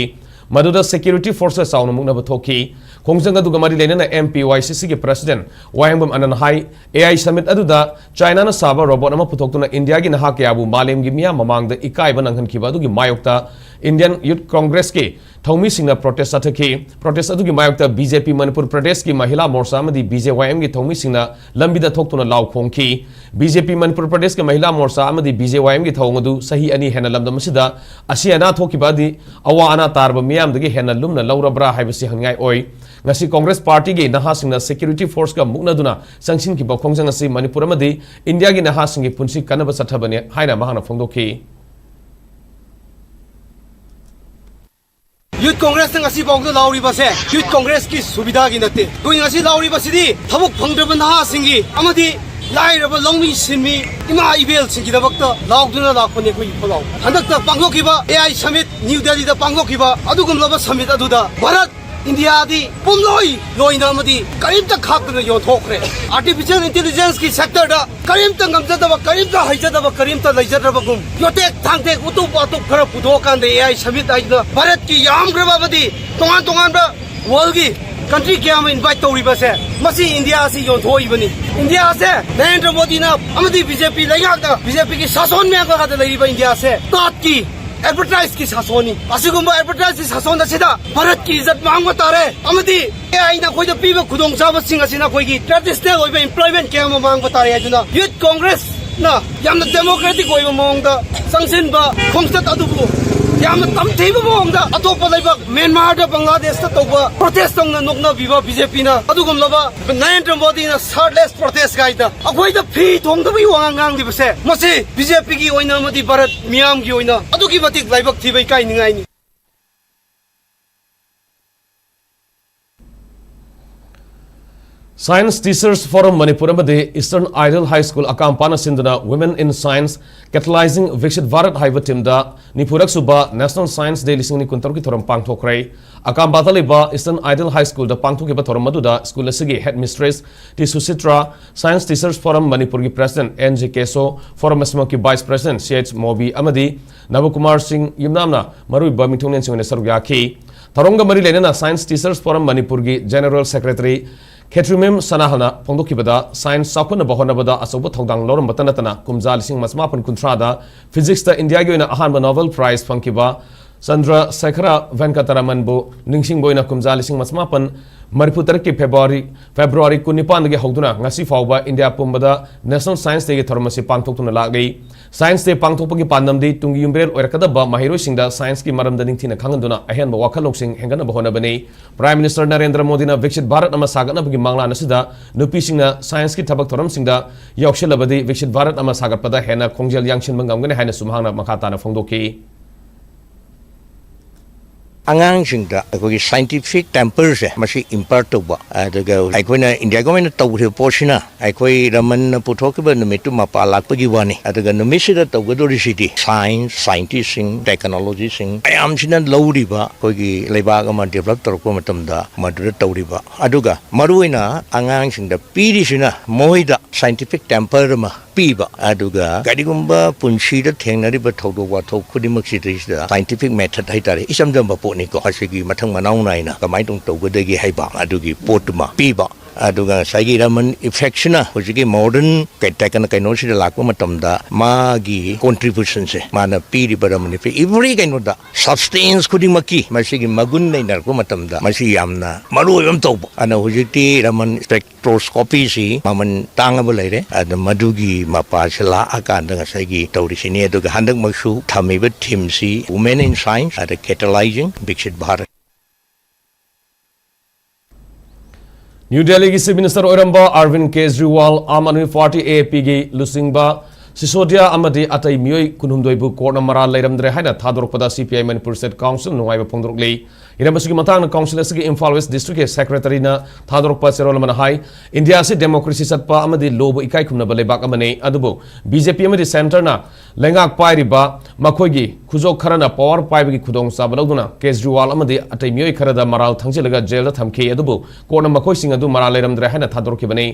ꯃꯗꯨꯗ ꯁꯦꯀ꯭ꯌꯨꯔꯤꯇꯤ ꯐꯣꯔꯁꯀ ꯆꯥꯎꯅ ꯃꯨꯛꯅꯕ ꯊꯣꯛꯈꯤ꯫ ꯈꯣꯡꯖꯪ ꯑꯗꯨꯒ ꯃꯔꯤ ꯂꯩꯅꯅ ꯑꯦꯝ ꯄꯤ ꯋꯥꯏ ꯁꯤ ꯁꯤꯒꯤ president Wahengbam ꯑꯅꯟ high, A I submit ꯑꯗꯨꯗ ꯆꯥꯏꯅꯥꯅ ꯁꯥꯕ ꯔꯣꯕꯣꯠ ꯑꯃ ꯄꯨꯊꯣꯛꯇꯨꯅ ꯏꯟꯗꯤꯌꯥꯒꯤ ꯅꯍꯥ ꯀꯌꯥꯕꯨ ꯃꯥꯂꯦꯝꯒꯤ ꯃꯤꯌꯥꯝ ꯃꯃꯥꯡꯗ ꯏꯀꯥꯏꯕ ꯅꯪꯍꯟꯈꯤꯕ ꯑꯗꯨꯒꯤ ꯃꯥꯌꯣꯛꯇ ꯏꯟꯗꯤꯌꯟ ꯌꯨꯠ ꯀꯣꯡꯒ꯭ꯔꯦꯁꯀꯤ ꯊꯧꯃꯤꯁꯤꯡꯅ ꯄ꯭ꯔꯣꯇꯦꯁ ꯆꯠꯊꯈꯤ꯫ ꯄ꯭ꯔꯣꯇꯦꯁ ꯑꯗꯨꯒꯤ ꯃꯥꯌꯣꯛꯇ ꯕꯤ ꯖꯦ ꯄꯤ ꯃꯅꯤꯄꯨꯔ ꯄ꯭ꯔꯗꯦꯁꯀꯤ ꯃꯍꯤꯂꯥ ꯃꯣꯔꯆꯥ ꯑꯃꯗꯤ ꯕꯤ ꯖꯦ ꯋꯥꯏ ꯑꯦꯝꯒꯤ ꯊꯧꯃꯤꯁꯤꯡꯅ ꯂꯝꯕꯤꯗ ꯊꯣꯛꯇꯨꯅ ꯂꯥꯎ ꯈꯣꯡꯈꯤ꯫ ꯕꯤ ꯖꯦ ꯄꯤ ꯃꯅꯤꯄꯨꯔ ꯄ꯭ꯔꯗꯦꯁꯀꯤ ꯃꯍꯤꯂꯥ ꯃꯣꯔꯆꯥ ꯑꯃꯗꯤ ꯕꯤ ꯖꯦ ꯋꯥꯏ ꯑꯦꯝꯒꯤ ꯊꯧꯑꯣꯡ ꯑꯗꯨ ꯆꯍꯤ ꯑꯅꯤ ꯍꯦꯟꯅ ꯂꯝꯗꯝ ꯑꯁꯤꯗ ꯑꯁꯤ ꯑꯅꯥ ꯊꯣꯛꯈꯤꯕ ꯑꯗꯤ ꯑꯋꯥ ꯑꯅꯥ ꯇꯥꯔꯕ ꯃꯤꯌꯥꯝꯗꯒꯤ ꯍꯦꯟꯅ ꯂꯨꯝꯅ ꯂꯧꯔꯕ꯭ꯔꯥ ꯍꯥꯏꯕꯁꯤ ꯍꯪꯅꯤꯡꯉꯥꯏ ꯑꯣꯏ꯫ ꯉꯁꯤ ꯀꯣꯡꯒ꯭ꯔꯦꯁ ꯄꯥꯔꯇꯤꯒꯤ ꯅꯍꯥꯁꯤꯡꯅ ꯁꯦꯀ꯭ꯌꯨꯔꯤꯇꯤ ꯐꯣꯔꯁꯀ ꯃꯨꯛꯅꯗꯨꯅ ꯆꯪꯁꯤꯟꯈꯤꯕ ꯈꯣꯡꯖꯪ ꯑꯁꯤ ꯃꯅꯤꯄꯨꯔ ꯑꯃꯗꯤ ꯏꯟꯗꯤꯌꯥꯒꯤ ꯅꯍꯥꯁꯤꯡꯒꯤ ꯄꯨꯟꯁꯤ ꯀꯟꯅꯕ ꯆꯠꯊꯕꯅꯤ ꯍꯥꯏꯅ ꯃꯍꯥꯛꯅ ꯐꯣꯡꯗꯣꯛꯈꯤ꯫ ꯌꯨꯠ ꯀꯣꯡꯒ꯭ꯔꯦꯁꯅ ꯉꯁꯤ ꯐꯥꯎꯗ ꯂꯥꯎꯔꯤꯕꯁꯦ ꯌꯨꯠ ꯀꯣꯡꯒ꯭ꯔꯦꯁꯀꯤ ꯁꯨꯕꯤꯗꯥꯒꯤ ꯅꯠꯇꯦ꯫ ꯑꯩꯈꯣꯏꯅ ꯉꯁꯤ ꯂꯥꯎꯔꯤꯕꯁꯤꯗꯤ ꯊꯕꯛ ꯐꯪꯗ꯭ꯔꯕ ꯅꯍꯥꯁꯤꯡꯒꯤ ꯑꯃꯗꯤ ꯂꯥꯏꯔꯕ ꯂꯧꯃꯤ ꯁꯤꯟꯃꯤ ꯏꯃꯥ ꯏꯕꯦꯜꯁꯤꯡꯒꯤꯗꯃꯛꯇ ꯂꯥꯎꯗꯨꯅ ꯂꯥꯛꯄꯅꯤ ꯑꯩꯈꯣꯏꯒꯤ ꯏꯈꯣꯜꯂꯥꯎ꯫ ꯍꯟꯗꯛꯇ ꯄꯥꯡꯊꯣꯛꯈꯤꯕ ꯑꯦ ꯑꯥꯏ ꯁꯃꯤꯠ, ꯅ꯭ꯌꯨ ꯗꯦꯜꯂꯤꯗ ꯄꯥꯡꯊꯣꯛꯈꯤꯕ ꯑꯗꯨꯒꯨꯝꯂꯕ ꯁꯃꯤꯠ ꯑꯗꯨꯗ ꯚꯥꯔꯠ, ꯏꯟꯗꯤꯌꯥꯗꯤ ꯄꯨꯝꯂꯣꯏ ꯂꯣꯏꯅ ꯑꯃꯗꯤ ꯀꯔꯤꯝꯇ ꯈꯥꯛꯇꯅ ꯌꯣꯟꯊꯣꯛꯈ꯭ꯔꯦ꯫ ꯑꯥꯔꯇꯤꯐꯤꯁꯤꯌꯦꯜ ꯏꯟꯇꯦꯂꯤꯖꯦꯟꯁꯀꯤ ꯁꯦꯛꯇꯔꯗ ꯀꯔꯤꯝꯇ ꯉꯝꯖꯗꯕ, ꯀꯔꯤꯝꯇ ꯍꯩꯖꯗꯕ, ꯀꯔꯤꯝꯇ ꯂꯩꯖꯗ꯭ꯔꯕꯒꯨꯝ ꯌꯣꯇꯦꯛ ꯊꯥꯡꯇꯦꯛ, ꯎꯇꯨꯞ ꯋꯥꯇꯨꯞ ꯈꯔ ꯄꯨꯊꯣꯛꯑꯀꯥꯟꯗ ꯑꯦ ꯑꯥꯏ ꯁꯃꯤꯠ ꯍꯥꯏꯗꯨꯅ ꯚꯥꯔꯠꯀꯤ ꯌꯥꯝꯈ꯭ꯔꯕ ꯑꯃꯗꯤ ꯇꯣꯉꯥꯟ ꯇꯣꯉꯥꯟꯕ ꯋꯥꯔꯜꯒꯤ ꯀꯟꯇ꯭ꯔꯤ ꯀꯌꯥ ꯑꯃ ꯏꯟꯚꯥꯏꯠ ꯇꯧꯔꯤꯕꯁꯦ, ꯃꯁꯤ ꯏꯟꯗꯤꯌꯥ ꯑꯁꯤ ꯌꯣꯟꯊꯣꯛꯏꯕꯅꯤ꯫ ꯏꯟꯗꯤꯌꯥ ꯑꯁꯦ ꯅꯔꯦꯟꯗ꯭ꯔ ꯃꯣꯗꯤꯅ ꯑꯃꯗꯤ ꯕꯤ ꯖꯦ ꯄꯤ ꯂꯩꯉꯥꯛꯅ, ꯕꯤ ꯖꯦ ꯄꯤꯒꯤ ꯁꯥꯁꯣꯟ ꯃꯌꯥꯝꯒ ꯂꯩꯔꯤꯕ ꯏꯟꯗꯤꯌꯥ ꯑꯁꯦ ꯇꯥꯠꯀꯤ ꯑꯦꯗꯚꯔꯇꯥꯏꯖꯀꯤ ꯁꯥꯁꯣꯟꯅꯤ꯫ ꯑꯁꯤꯒꯨꯝꯕ ꯑꯦꯗꯚꯔꯇꯥꯏꯖꯀꯤ ꯁꯥꯁꯣꯟ ꯑꯁꯤꯗ ꯚꯥꯔꯠꯀꯤ ꯏꯖꯠ ꯃꯥꯡꯕ ꯇꯥꯔꯦ, ꯑꯃꯗꯤ ꯑꯦ ꯑꯥꯏꯅ ꯑꯩꯈꯣꯏꯗ ꯄꯤꯕ ꯈꯨꯗꯣꯡꯆꯥꯕꯁꯤꯡ ꯑꯁꯤꯅ ꯑꯩꯈꯣꯏꯒꯤ ꯇ꯭ꯔꯦꯗꯤꯁꯅꯦꯜ ꯑꯣꯏꯕ ꯑꯦꯝꯄ꯭ꯂꯣꯏꯃꯦꯟ ꯀꯌꯥ ꯑꯃ ꯃꯥꯡꯕ ꯇꯥꯔꯦ ꯍꯥꯏꯗꯨꯅ ꯌꯨꯠ ꯀꯣꯡꯒ꯭ꯔꯦꯁꯅ ꯌꯥꯝꯅ ꯗꯦꯃꯣꯀ꯭ꯔꯦꯇꯤꯛ ꯑꯣꯏꯕ ꯃꯑꯣꯡꯗ ꯆꯪꯁꯤꯟꯕ ꯈꯣꯡꯆꯠ ꯑꯗꯨꯕꯨ ꯌꯥꯝꯅ ꯇꯝꯊꯤꯕ ꯃꯑꯣꯡꯗ ꯑꯇꯣꯞꯄ ꯂꯩꯕꯥꯛ ꯃ꯭ꯌꯥꯟꯃꯥꯔꯗ, ꯕꯪꯒ꯭ꯂꯥꯗꯦꯁꯇ ꯇꯧꯕ ꯄ꯭ꯔꯣꯇꯦꯁ ꯇꯧꯅ ꯅꯣꯛꯅꯕꯤꯕ ꯕꯤ ꯖꯦ ꯄꯤꯅ ꯑꯗꯨꯒꯨꯝꯂꯕ ꯅꯔꯦꯟꯗ꯭ꯔ ꯃꯣꯗꯤꯅ ꯁꯥꯔꯠꯂꯦꯁ ꯄ꯭ꯔꯣꯇꯦꯁ ꯀꯥꯏꯗ ꯑꯩꯈꯣꯏꯗ ꯐꯤ ꯊꯣꯡꯗꯕꯒꯤ ꯋꯥꯉꯥꯡ ꯉꯥꯡꯂꯤꯕꯁꯦ, ꯃꯁꯤ ꯕꯤ ꯖꯦ ꯄꯤꯒꯤ ꯑꯣꯏꯅ ꯑꯃꯗꯤ ꯚꯥꯔꯠ ꯃꯤꯌꯥꯝꯒꯤ ꯑꯣꯏꯅ ꯑꯗꯨꯛꯀꯤ ꯃꯇꯤꯛ ꯂꯥꯏꯕꯛ ꯊꯤꯕ ꯏꯀꯥꯏꯅꯤꯡꯉꯥꯏꯅꯤ꯫ Science Teachers Forum ꯃꯅꯤꯄꯨꯔ ꯑꯃꯗꯤ Eastern Ideal High School ꯑꯀꯥꯝꯄꯥꯅ ꯁꯤꯟꯗꯨꯅ Women in Science Catalyzing Viksit Bharat ꯍꯥꯏꯕ ꯊꯤꯝꯗ ꯅꯤꯐꯨꯔꯛ ꯁꯨꯕ National Science Day ꯂꯤꯁꯤꯡ ꯑꯅꯤ ꯀꯨꯟꯇꯔꯨꯛꯀꯤ ꯊꯧꯔꯝ ꯄꯥꯡꯊꯣꯛꯈ꯭ꯔꯦ꯫ ꯑꯀꯥꯝꯄꯥꯗ ꯂꯩꯕ Eastern Ideal High Schoolꯗ ꯄꯥꯡꯊꯣꯛꯈꯤꯕ ꯊꯧꯔꯝ ꯑꯗꯨꯗ ꯁ꯭ꯀꯨꯜ ꯑꯁꯤꯒꯤ head mistress T Suchitra, Science Teachers Forum ꯃꯅꯤꯄꯨꯔꯒꯤ president N J Kesho, forum ꯑꯁꯤꯃꯛꯀꯤ vice president C H Mobi ꯑꯃꯗꯤ ꯅꯕꯀꯨꯃꯥꯔ ꯁꯤꯡ ꯌꯨꯝꯅꯥꯝꯅ ꯃꯔꯨꯑꯣꯏꯕ ꯃꯤꯊꯨꯡꯂꯦꯟꯁꯤꯡ ꯑꯣꯏꯅ ꯁꯔꯨꯛ ꯌꯥꯈꯤ꯫ ꯊꯧꯔꯝꯒ ꯃꯔꯤ ꯂꯩꯅꯅ Science Teachers Forum ꯃꯅꯤꯄꯨꯔꯒꯤ ꯖꯦꯅꯔꯦꯜ ꯁꯦꯀ꯭ꯔꯦꯇꯔꯤ ꯈꯦꯇ꯭ꯔꯤꯃꯌꯨꯝ ꯁꯅꯥꯍꯜꯅ ꯐꯣꯡꯗꯣꯛꯈꯤꯕꯗ, ꯁꯥꯏꯟꯁ ꯆꯥꯎꯈꯠꯅꯕ ꯍꯣꯠꯅꯕꯗ ꯑꯆꯧꯕ ꯊꯧꯗꯥꯡ ꯂꯧꯔꯝꯕꯇ ꯅꯠꯇꯅ ꯀꯨꯝꯖꯥ ꯂꯤꯁꯤꯡ ꯑꯃ ꯆꯃꯥꯄꯟ ꯀꯨꯟꯊ꯭ꯔꯥꯗ ꯐꯤꯖꯤꯛꯁꯇ ꯏꯟꯗꯤꯌꯥꯒꯤ ꯑꯣꯏꯅ ꯑꯍꯥꯟꯕ ꯅꯣꯕꯦꯜ ꯄ꯭ꯔꯥꯏꯖ ꯐꯪꯈꯤꯕ ꯆꯟꯗ꯭ꯔ ꯁꯦꯈꯔ ꯚꯦꯟꯀꯇꯔꯥꯃꯟꯕꯨ ꯅꯤꯡꯁꯤꯡꯕ ꯑꯣꯏꯅ ꯀꯨꯝꯖꯥ ꯂꯤꯁꯤꯡ ꯑꯃ ꯆꯃꯥꯄꯟ ꯃꯔꯤꯐꯨ ꯇꯔꯦꯠꯀꯤ ꯐꯦꯕ꯭ꯔꯨꯋꯥꯔꯤ, ꯐꯦꯕ꯭ꯔꯨꯋꯥꯔꯤ ꯀꯨꯟꯅꯤꯄꯥꯟꯗꯒꯤ ꯍꯧꯗꯨꯅ ꯉꯁꯤ ꯐꯥꯎꯕ ꯏꯟꯗꯤꯌꯥ ꯄꯨꯝꯕꯗ National Science Dayꯒꯤ ꯊꯧꯔꯝ ꯑꯁꯤ ꯄꯥꯡꯊꯣꯛꯇꯨꯅ ꯂꯥꯛꯂꯤ꯫ Science Day ꯄꯥꯡꯊꯣꯛꯄꯒꯤ ꯄꯥꯟꯗꯝꯗꯤ ꯇꯨꯡꯒꯤ ꯌꯨꯝꯕꯤꯔꯦꯜ ꯑꯣꯏꯔꯛꯀꯗꯕ ꯃꯍꯩꯔꯣꯏꯁꯤꯡꯗ ꯁꯥꯏꯟꯁꯀꯤ ꯃꯔꯝꯗ ꯅꯤꯡꯊꯤꯅ ꯈꯪꯍꯟꯗꯨꯅ ꯑꯍꯦꯟꯕ ꯋꯥꯈꯜ ꯂꯧꯁꯤꯡ ꯍꯦꯟꯒꯠꯅꯕ ꯍꯣꯠꯅꯕꯅꯤ꯫ ꯄ꯭ꯔꯥꯏꯝ ꯃꯤꯅꯤꯁꯇꯔ ꯅꯔꯦꯟꯗ꯭ꯔ ꯃꯣꯗꯤꯅ ꯚꯤꯛꯁꯤꯠ ꯚꯥꯔꯠ ꯑꯃ ꯁꯥꯒꯠꯅꯕꯒꯤ ꯃꯪꯂꯥꯟ ꯑꯁꯤꯗ ꯅꯨꯄꯤꯁꯤꯡꯅ ꯁꯥꯏꯟꯁꯀꯤ ꯊꯕꯛ ꯊꯧꯔꯝꯁꯤꯡꯗ ꯌꯥꯎꯁꯤꯜꯂꯕꯗꯤ ꯚꯤꯛꯁꯤꯠ ꯚꯥꯔꯠ ꯑꯃ ꯁꯥꯒꯠꯄꯗ ꯍꯦꯟꯅ ꯈꯣꯡꯖꯦꯜ ꯌꯥꯡꯁꯤꯟꯕ ꯉꯝꯒꯅꯤ ꯍꯥꯏꯅꯁꯨ ꯃꯍꯥꯛꯅ ꯃꯈꯥ ꯇꯥꯅ ꯐꯣꯡꯗꯣꯛꯈꯤ꯫ ꯑꯉꯥꯡꯁꯤꯡꯗ ꯑꯩꯈꯣꯏꯒꯤ scientific temperꯁꯦ ꯃꯁꯤ impart ꯇꯧꯕ, ꯑꯗꯨꯒ ꯑꯩꯈꯣꯏꯅ ꯏꯟꯗꯤꯌꯥ ꯒꯣꯔꯃꯦꯟꯅ ꯇꯧꯈ꯭ꯔꯤꯕ ꯄꯣꯠꯁꯤꯅ ꯑꯩꯈꯣꯏ ꯔꯃꯟꯅ ꯄꯨꯊꯣꯛꯈꯤꯕ ꯅꯨꯃꯤꯠꯇꯨ ꯃꯄꯥ ꯂꯥꯛꯄꯒꯤ ꯋꯥꯅꯤ, ꯑꯗꯨꯒ ꯅꯨꯃꯤꯠꯁꯤꯗ ꯇꯧꯒꯗꯧꯔꯤꯁꯤꯗꯤ science, scientistꯁꯤꯡ, technologyꯁꯤꯡ ꯃꯌꯥꯝꯁꯤꯅ ꯂꯧꯔꯤꯕ ꯑꯩꯈꯣꯏꯒꯤ ꯂꯩꯕꯥꯛ ꯑꯃ develop ꯇꯧꯔꯛꯄ ꯃꯇꯝꯗ ꯃꯗꯨꯗ ꯇꯧꯔꯤꯕ, ꯑꯗꯨꯒ ꯃꯔꯨꯑꯣꯏꯅ ꯑꯉꯥꯡꯁꯤꯡꯗ ꯄꯤꯔꯤꯁꯤꯅ ꯃꯣꯏꯗ scientific temper ꯑꯃ ꯄꯤꯕ, ꯑꯗꯨꯒ ꯀꯔꯤꯒꯨꯝꯕ ꯄꯨꯟꯁꯤꯗ ꯊꯦꯡꯅꯔꯤꯕ ꯊꯧꯗꯣꯛ ꯋꯥꯊꯣꯛ ꯈꯨꯗꯤꯡꯃꯛꯁꯤꯗꯩꯁꯤꯗ scientific method ꯍꯥꯏꯇꯥꯔꯦ, ꯏꯆꯝ ꯆꯝꯕ ꯄꯣꯠꯅꯤꯀꯣ, ꯃꯁꯤꯒꯤ ꯃꯊꯪ ꯃꯅꯥꯎ ꯅꯥꯏꯅ ꯀꯃꯥꯏꯅ ꯇꯧꯅ ꯇꯧꯒꯗꯒꯦ ꯍꯥꯏꯕ ꯑꯗꯨꯒꯤ ꯄꯣꯠꯇꯨꯃ ꯄꯤꯕ꯫ ꯑꯗꯨꯒ ꯉꯁꯥꯏꯒꯤ ꯔꯃꯟ effectꯁꯤꯅ ꯍꯧꯖꯤꯛꯀꯤ modern ꯀꯩ-, ꯇꯦꯛꯀꯅ ꯀꯩꯅꯣꯁꯤꯗ ꯂꯥꯛꯄ ꯃꯇꯝꯗ ꯃꯥꯒꯤ contributionꯁꯦ, ꯃꯥꯅ ꯄꯤꯔꯤꯕ ꯔꯃꯟ effect every ꯀꯩꯅꯣꯗ, substance ꯈꯨꯗꯤꯡꯃꯛꯀꯤ ꯃꯁꯤꯒꯤ ꯃꯒꯨꯟ ꯂꯩꯅꯔꯛꯄ ꯃꯇꯝꯗ ꯃꯁꯤ ꯌꯥꯝꯅ ꯃꯔꯨ ꯑꯣꯏꯕ ꯑꯃ ꯇꯧꯕ꯫ ꯑꯗꯨꯅ ꯍꯧꯖꯤꯛꯇꯤ ꯔꯃꯟ spectroscopyꯁꯤ ꯃꯃꯜ ꯇꯥꯡꯉꯕ ꯂꯩꯔꯦ꯫ ꯑꯗꯨ ꯃꯗꯨꯒꯤ ꯃꯄꯥꯁꯤ ꯂꯥꯛꯑꯀꯥꯟꯗ ꯉꯁꯥꯏꯒꯤ ꯇꯧꯔꯤꯁꯤꯅꯤ꯫ ꯑꯗꯨꯒ ꯍꯟꯗꯛꯃꯛꯁꯨ ꯊꯝꯃꯤꯕ themeꯁꯤ Women in Science, ꯑꯗ Catalyzing Viksit Bharat꯫ ꯅ꯭ꯌꯨ ꯗꯦꯜꯂꯤꯒꯤ Chief Minister ꯑꯣꯏꯔꯝꯕ ꯑꯔꯕꯤꯟ ꯀꯦꯖ꯭ꯔꯤꯋꯥꯜ, ꯑꯥꯝ ꯑꯥꯗꯃꯤ ꯄꯥꯔꯇꯤ, AAPꯒꯤ ꯂꯨꯆꯤꯡꯕ ꯁꯤꯁꯣꯗꯤꯌꯥ ꯑꯃꯗꯤ ꯑꯇꯩ ꯃꯤꯑꯣꯏ ꯀꯨꯟꯍꯨꯝꯗꯣꯏꯕꯨ ꯀꯣꯔꯠꯅ ꯃꯔꯥꯜ ꯂꯩꯔꯝꯗ꯭ꯔꯦ ꯍꯥꯏꯅ ꯊꯥꯗꯣꯔꯛꯄꯗ CPI ꯃꯅꯤꯄꯨꯔ State Council ꯅꯨꯡꯉꯥꯏꯕ ꯐꯣꯡꯗꯣꯔꯛꯂꯤ꯫ ꯍꯤꯔꯝ ꯑꯁꯤꯒꯤ ꯃꯇꯥꯡꯗ council ꯑꯁꯤꯒꯤ ꯏꯝꯐꯥꯜ West Districtꯀꯤ Secretaryꯅ ꯊꯥꯗꯣꯔꯛꯄ ꯆꯦꯔꯣꯜ ꯑꯃꯅ ꯍꯥꯏ, ꯏꯟꯗꯤꯌꯥ ꯑꯁꯤ democracy ꯆꯠꯄ ꯑꯃꯗꯤ lawꯕꯨ ꯏꯀꯥꯏ ꯈꯨꯝꯅꯕ ꯂꯩꯕꯥꯛ ꯑꯃꯅꯤ, ꯑꯗꯨꯕꯨ BJP ꯑꯃꯗꯤ centreꯅ ꯂꯩꯉꯥꯛ ꯄꯥꯏꯔꯤꯕ ꯃꯈꯣꯏꯒꯤ ꯈꯨꯖꯣꯛ ꯈꯔꯅ power ꯄꯥꯏꯕꯒꯤ ꯈꯨꯗꯣꯡꯆꯥꯕ ꯂꯧꯗꯨꯅ ꯀꯦꯖ꯭ꯔꯤꯋꯥꯜ ꯑꯃꯗꯤ ꯑꯇꯩ ꯃꯤꯑꯣꯏ ꯈꯔꯗ ꯃꯔꯥꯜ ꯊꯪꯖꯤꯜꯂꯒ ꯖꯦꯜꯗ ꯊꯝꯈꯤ, ꯑꯗꯨꯕꯨ ꯀꯣꯔꯠꯅ ꯃꯈꯣꯏꯁꯤꯡ ꯑꯗꯨ ꯃꯔꯥꯜ ꯂꯩꯔꯝꯗ꯭ꯔꯦ ꯍꯥꯏꯅ ꯊꯥꯗꯣꯔꯛꯈꯤꯕꯅꯤ꯫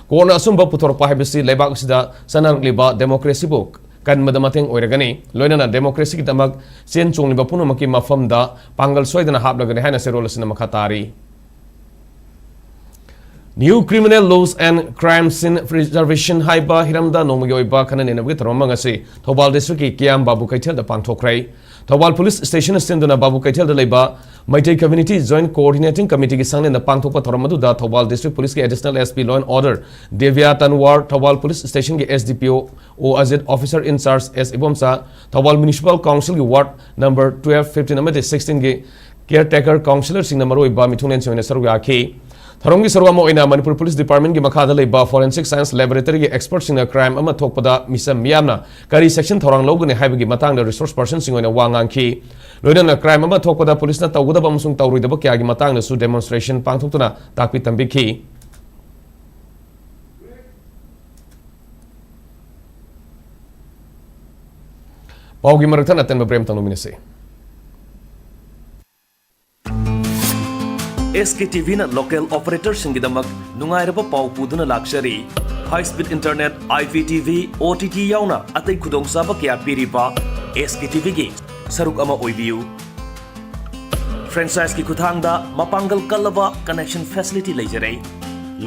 ꯀꯣꯔꯠꯅ ꯑꯆꯨꯝꯕ ꯄꯨꯊꯣꯔꯛꯄ ꯍꯥꯏꯕꯁꯤ ꯂꯩꯕꯥꯛ ꯑꯁꯤꯗ ꯆꯠꯅꯔꯛꯂꯤꯕ democracyꯕꯨ ꯀꯟꯕꯗ ꯃꯇꯦꯡ ꯑꯣꯏꯔꯒꯅꯤ, ꯂꯣꯏꯅꯅ democracyꯒꯤꯗꯃꯛ ꯆꯦꯟ ꯆꯣꯡꯂꯤꯕ ꯄꯨꯝꯅꯃꯛꯀꯤ ꯃꯐꯝꯗ ꯄꯥꯡꯒꯜ ꯁꯣꯏꯗꯅ ꯍꯥꯞꯂꯒꯅꯤ ꯍꯥꯏꯅ ꯆꯦꯔꯣꯜ ꯑꯁꯤꯅ ꯃꯈꯥ ꯇꯥꯔꯤ꯫ New Criminal Laws and Crime Scene Preservation ꯍꯥꯏꯕ ꯍꯤꯔꯝꯗ ꯅꯣꯡꯃꯒꯤ ꯑꯣꯏꯕ ꯈꯟꯅ ꯅꯩꯅꯕꯒꯤ ꯊꯧꯔꯝ ꯑꯃ ꯉꯁꯤ ꯊꯧꯕꯥꯜ Districtꯀꯤ ꯀꯤꯌꯥꯝ ꯕꯥꯕꯨ ꯀꯩꯊꯦꯜꯗ ꯄꯥꯡꯊꯣꯛꯈ꯭ꯔꯦ꯫ ꯊꯧꯕꯥꯜ Police Stationꯅ ꯁꯤꯟꯗꯨꯅ ꯕꯥꯕꯨ ꯀꯩꯊꯦꯜꯗ ꯂꯩꯕ ꯃꯩꯇꯩ Community Joint Coordinating Committeeꯒꯤ ꯁꯪꯂꯦꯟꯗ ꯄꯥꯡꯊꯣꯛꯄ ꯊꯧꯔꯝ ꯑꯗꯨꯗ Thoubal District Policeꯀꯤ Additional SP Law and Order ꯗꯦꯕꯤꯌꯥ ꯇꯟꯋꯥꯔ, Thoubal Police Stationꯒꯤ SDPO ꯑꯣ Ajit, Officer in Charge S Ibomcha, Thoubal Municipal Councilꯒꯤ Ward number twelve, fifteen ꯑꯃꯗꯤ sixteenꯒꯤ caretaker councillorꯁꯤꯡꯅ ꯃꯔꯨꯑꯣꯏꯕ ꯃꯤꯊꯨꯡꯂꯦꯟꯁꯤꯡ ꯑꯣꯏꯅ ꯁꯔꯨꯛ ꯌꯥꯈꯤ꯫ ꯊꯧꯔꯝꯒꯤ ꯁꯔꯨꯛ ꯑꯃ ꯑꯣꯏꯅ ꯃꯅꯤꯄꯨꯔ Police Departmentꯀꯤ ꯃꯈꯥꯗ ꯂꯩꯕ Forensic Science Laboratoryꯒꯤ expertꯁꯤꯡꯅ crime ꯑꯃ ꯊꯣꯛꯄꯗ ꯃꯤꯆꯝ ꯃꯤꯌꯥꯝꯅ ꯀꯔꯤ section ꯊꯧꯔꯥꯡ ꯂꯧꯒꯅꯤ ꯍꯥꯏꯕꯒꯤ ꯃꯇꯥꯡꯗ resource personꯁꯤꯡ ꯑꯣꯏꯅ ꯋꯥ ꯉꯥꯡꯈꯤ꯫ ꯂꯣꯏꯅꯅ crime ꯑꯃ ꯊꯣꯛꯄꯗ ꯄꯨꯂꯤꯁꯅ ꯇꯧꯒꯗꯕ ꯑꯃꯁꯨꯡ ꯇꯧꯔꯣꯏꯗꯕ ꯀꯌꯥꯒꯤ ꯃꯇꯥꯡꯗꯁꯨ demonstration ꯄꯥꯡꯊꯣꯛꯇꯨꯅ ꯇꯥꯛꯄꯤ ꯇꯝꯕꯤꯈꯤ꯫ ꯄꯥꯎꯒꯤ ꯃꯔꯛ ꯊꯠꯅ ꯑꯇꯦꯟꯕ break ꯑꯃꯇꯪ ꯂꯧꯃꯤꯟꯅꯁꯤ꯫ ꯑꯦꯁ ꯀꯦ ꯇꯤ ꯚꯤꯅ local operatorꯁꯤꯡꯒꯤꯗꯃꯛ ꯅꯨꯡꯉꯥꯏꯔꯕ ꯄꯥꯎ ꯄꯨꯗꯨꯅ ꯂꯥꯛꯆꯔꯤ꯫ High speed internet, I P T V, O T T ꯌꯥꯎꯅ ꯑꯇꯩ ꯈꯨꯗꯣꯡꯆꯥꯕ ꯀꯌꯥ ꯄꯤꯔꯤꯕ ꯑꯦꯁ ꯀꯦ ꯇꯤ ꯚꯤꯒꯤ ꯁꯔꯨꯛ ꯑꯃ ꯑꯣꯏꯕꯤꯌꯨ꯫ Franchiseꯀꯤ ꯈꯨꯠꯊꯥꯡꯗ ꯃꯄꯥꯡꯒꯜ ꯀꯜꯂꯕ connection facility ꯂꯩꯖꯔꯦ꯫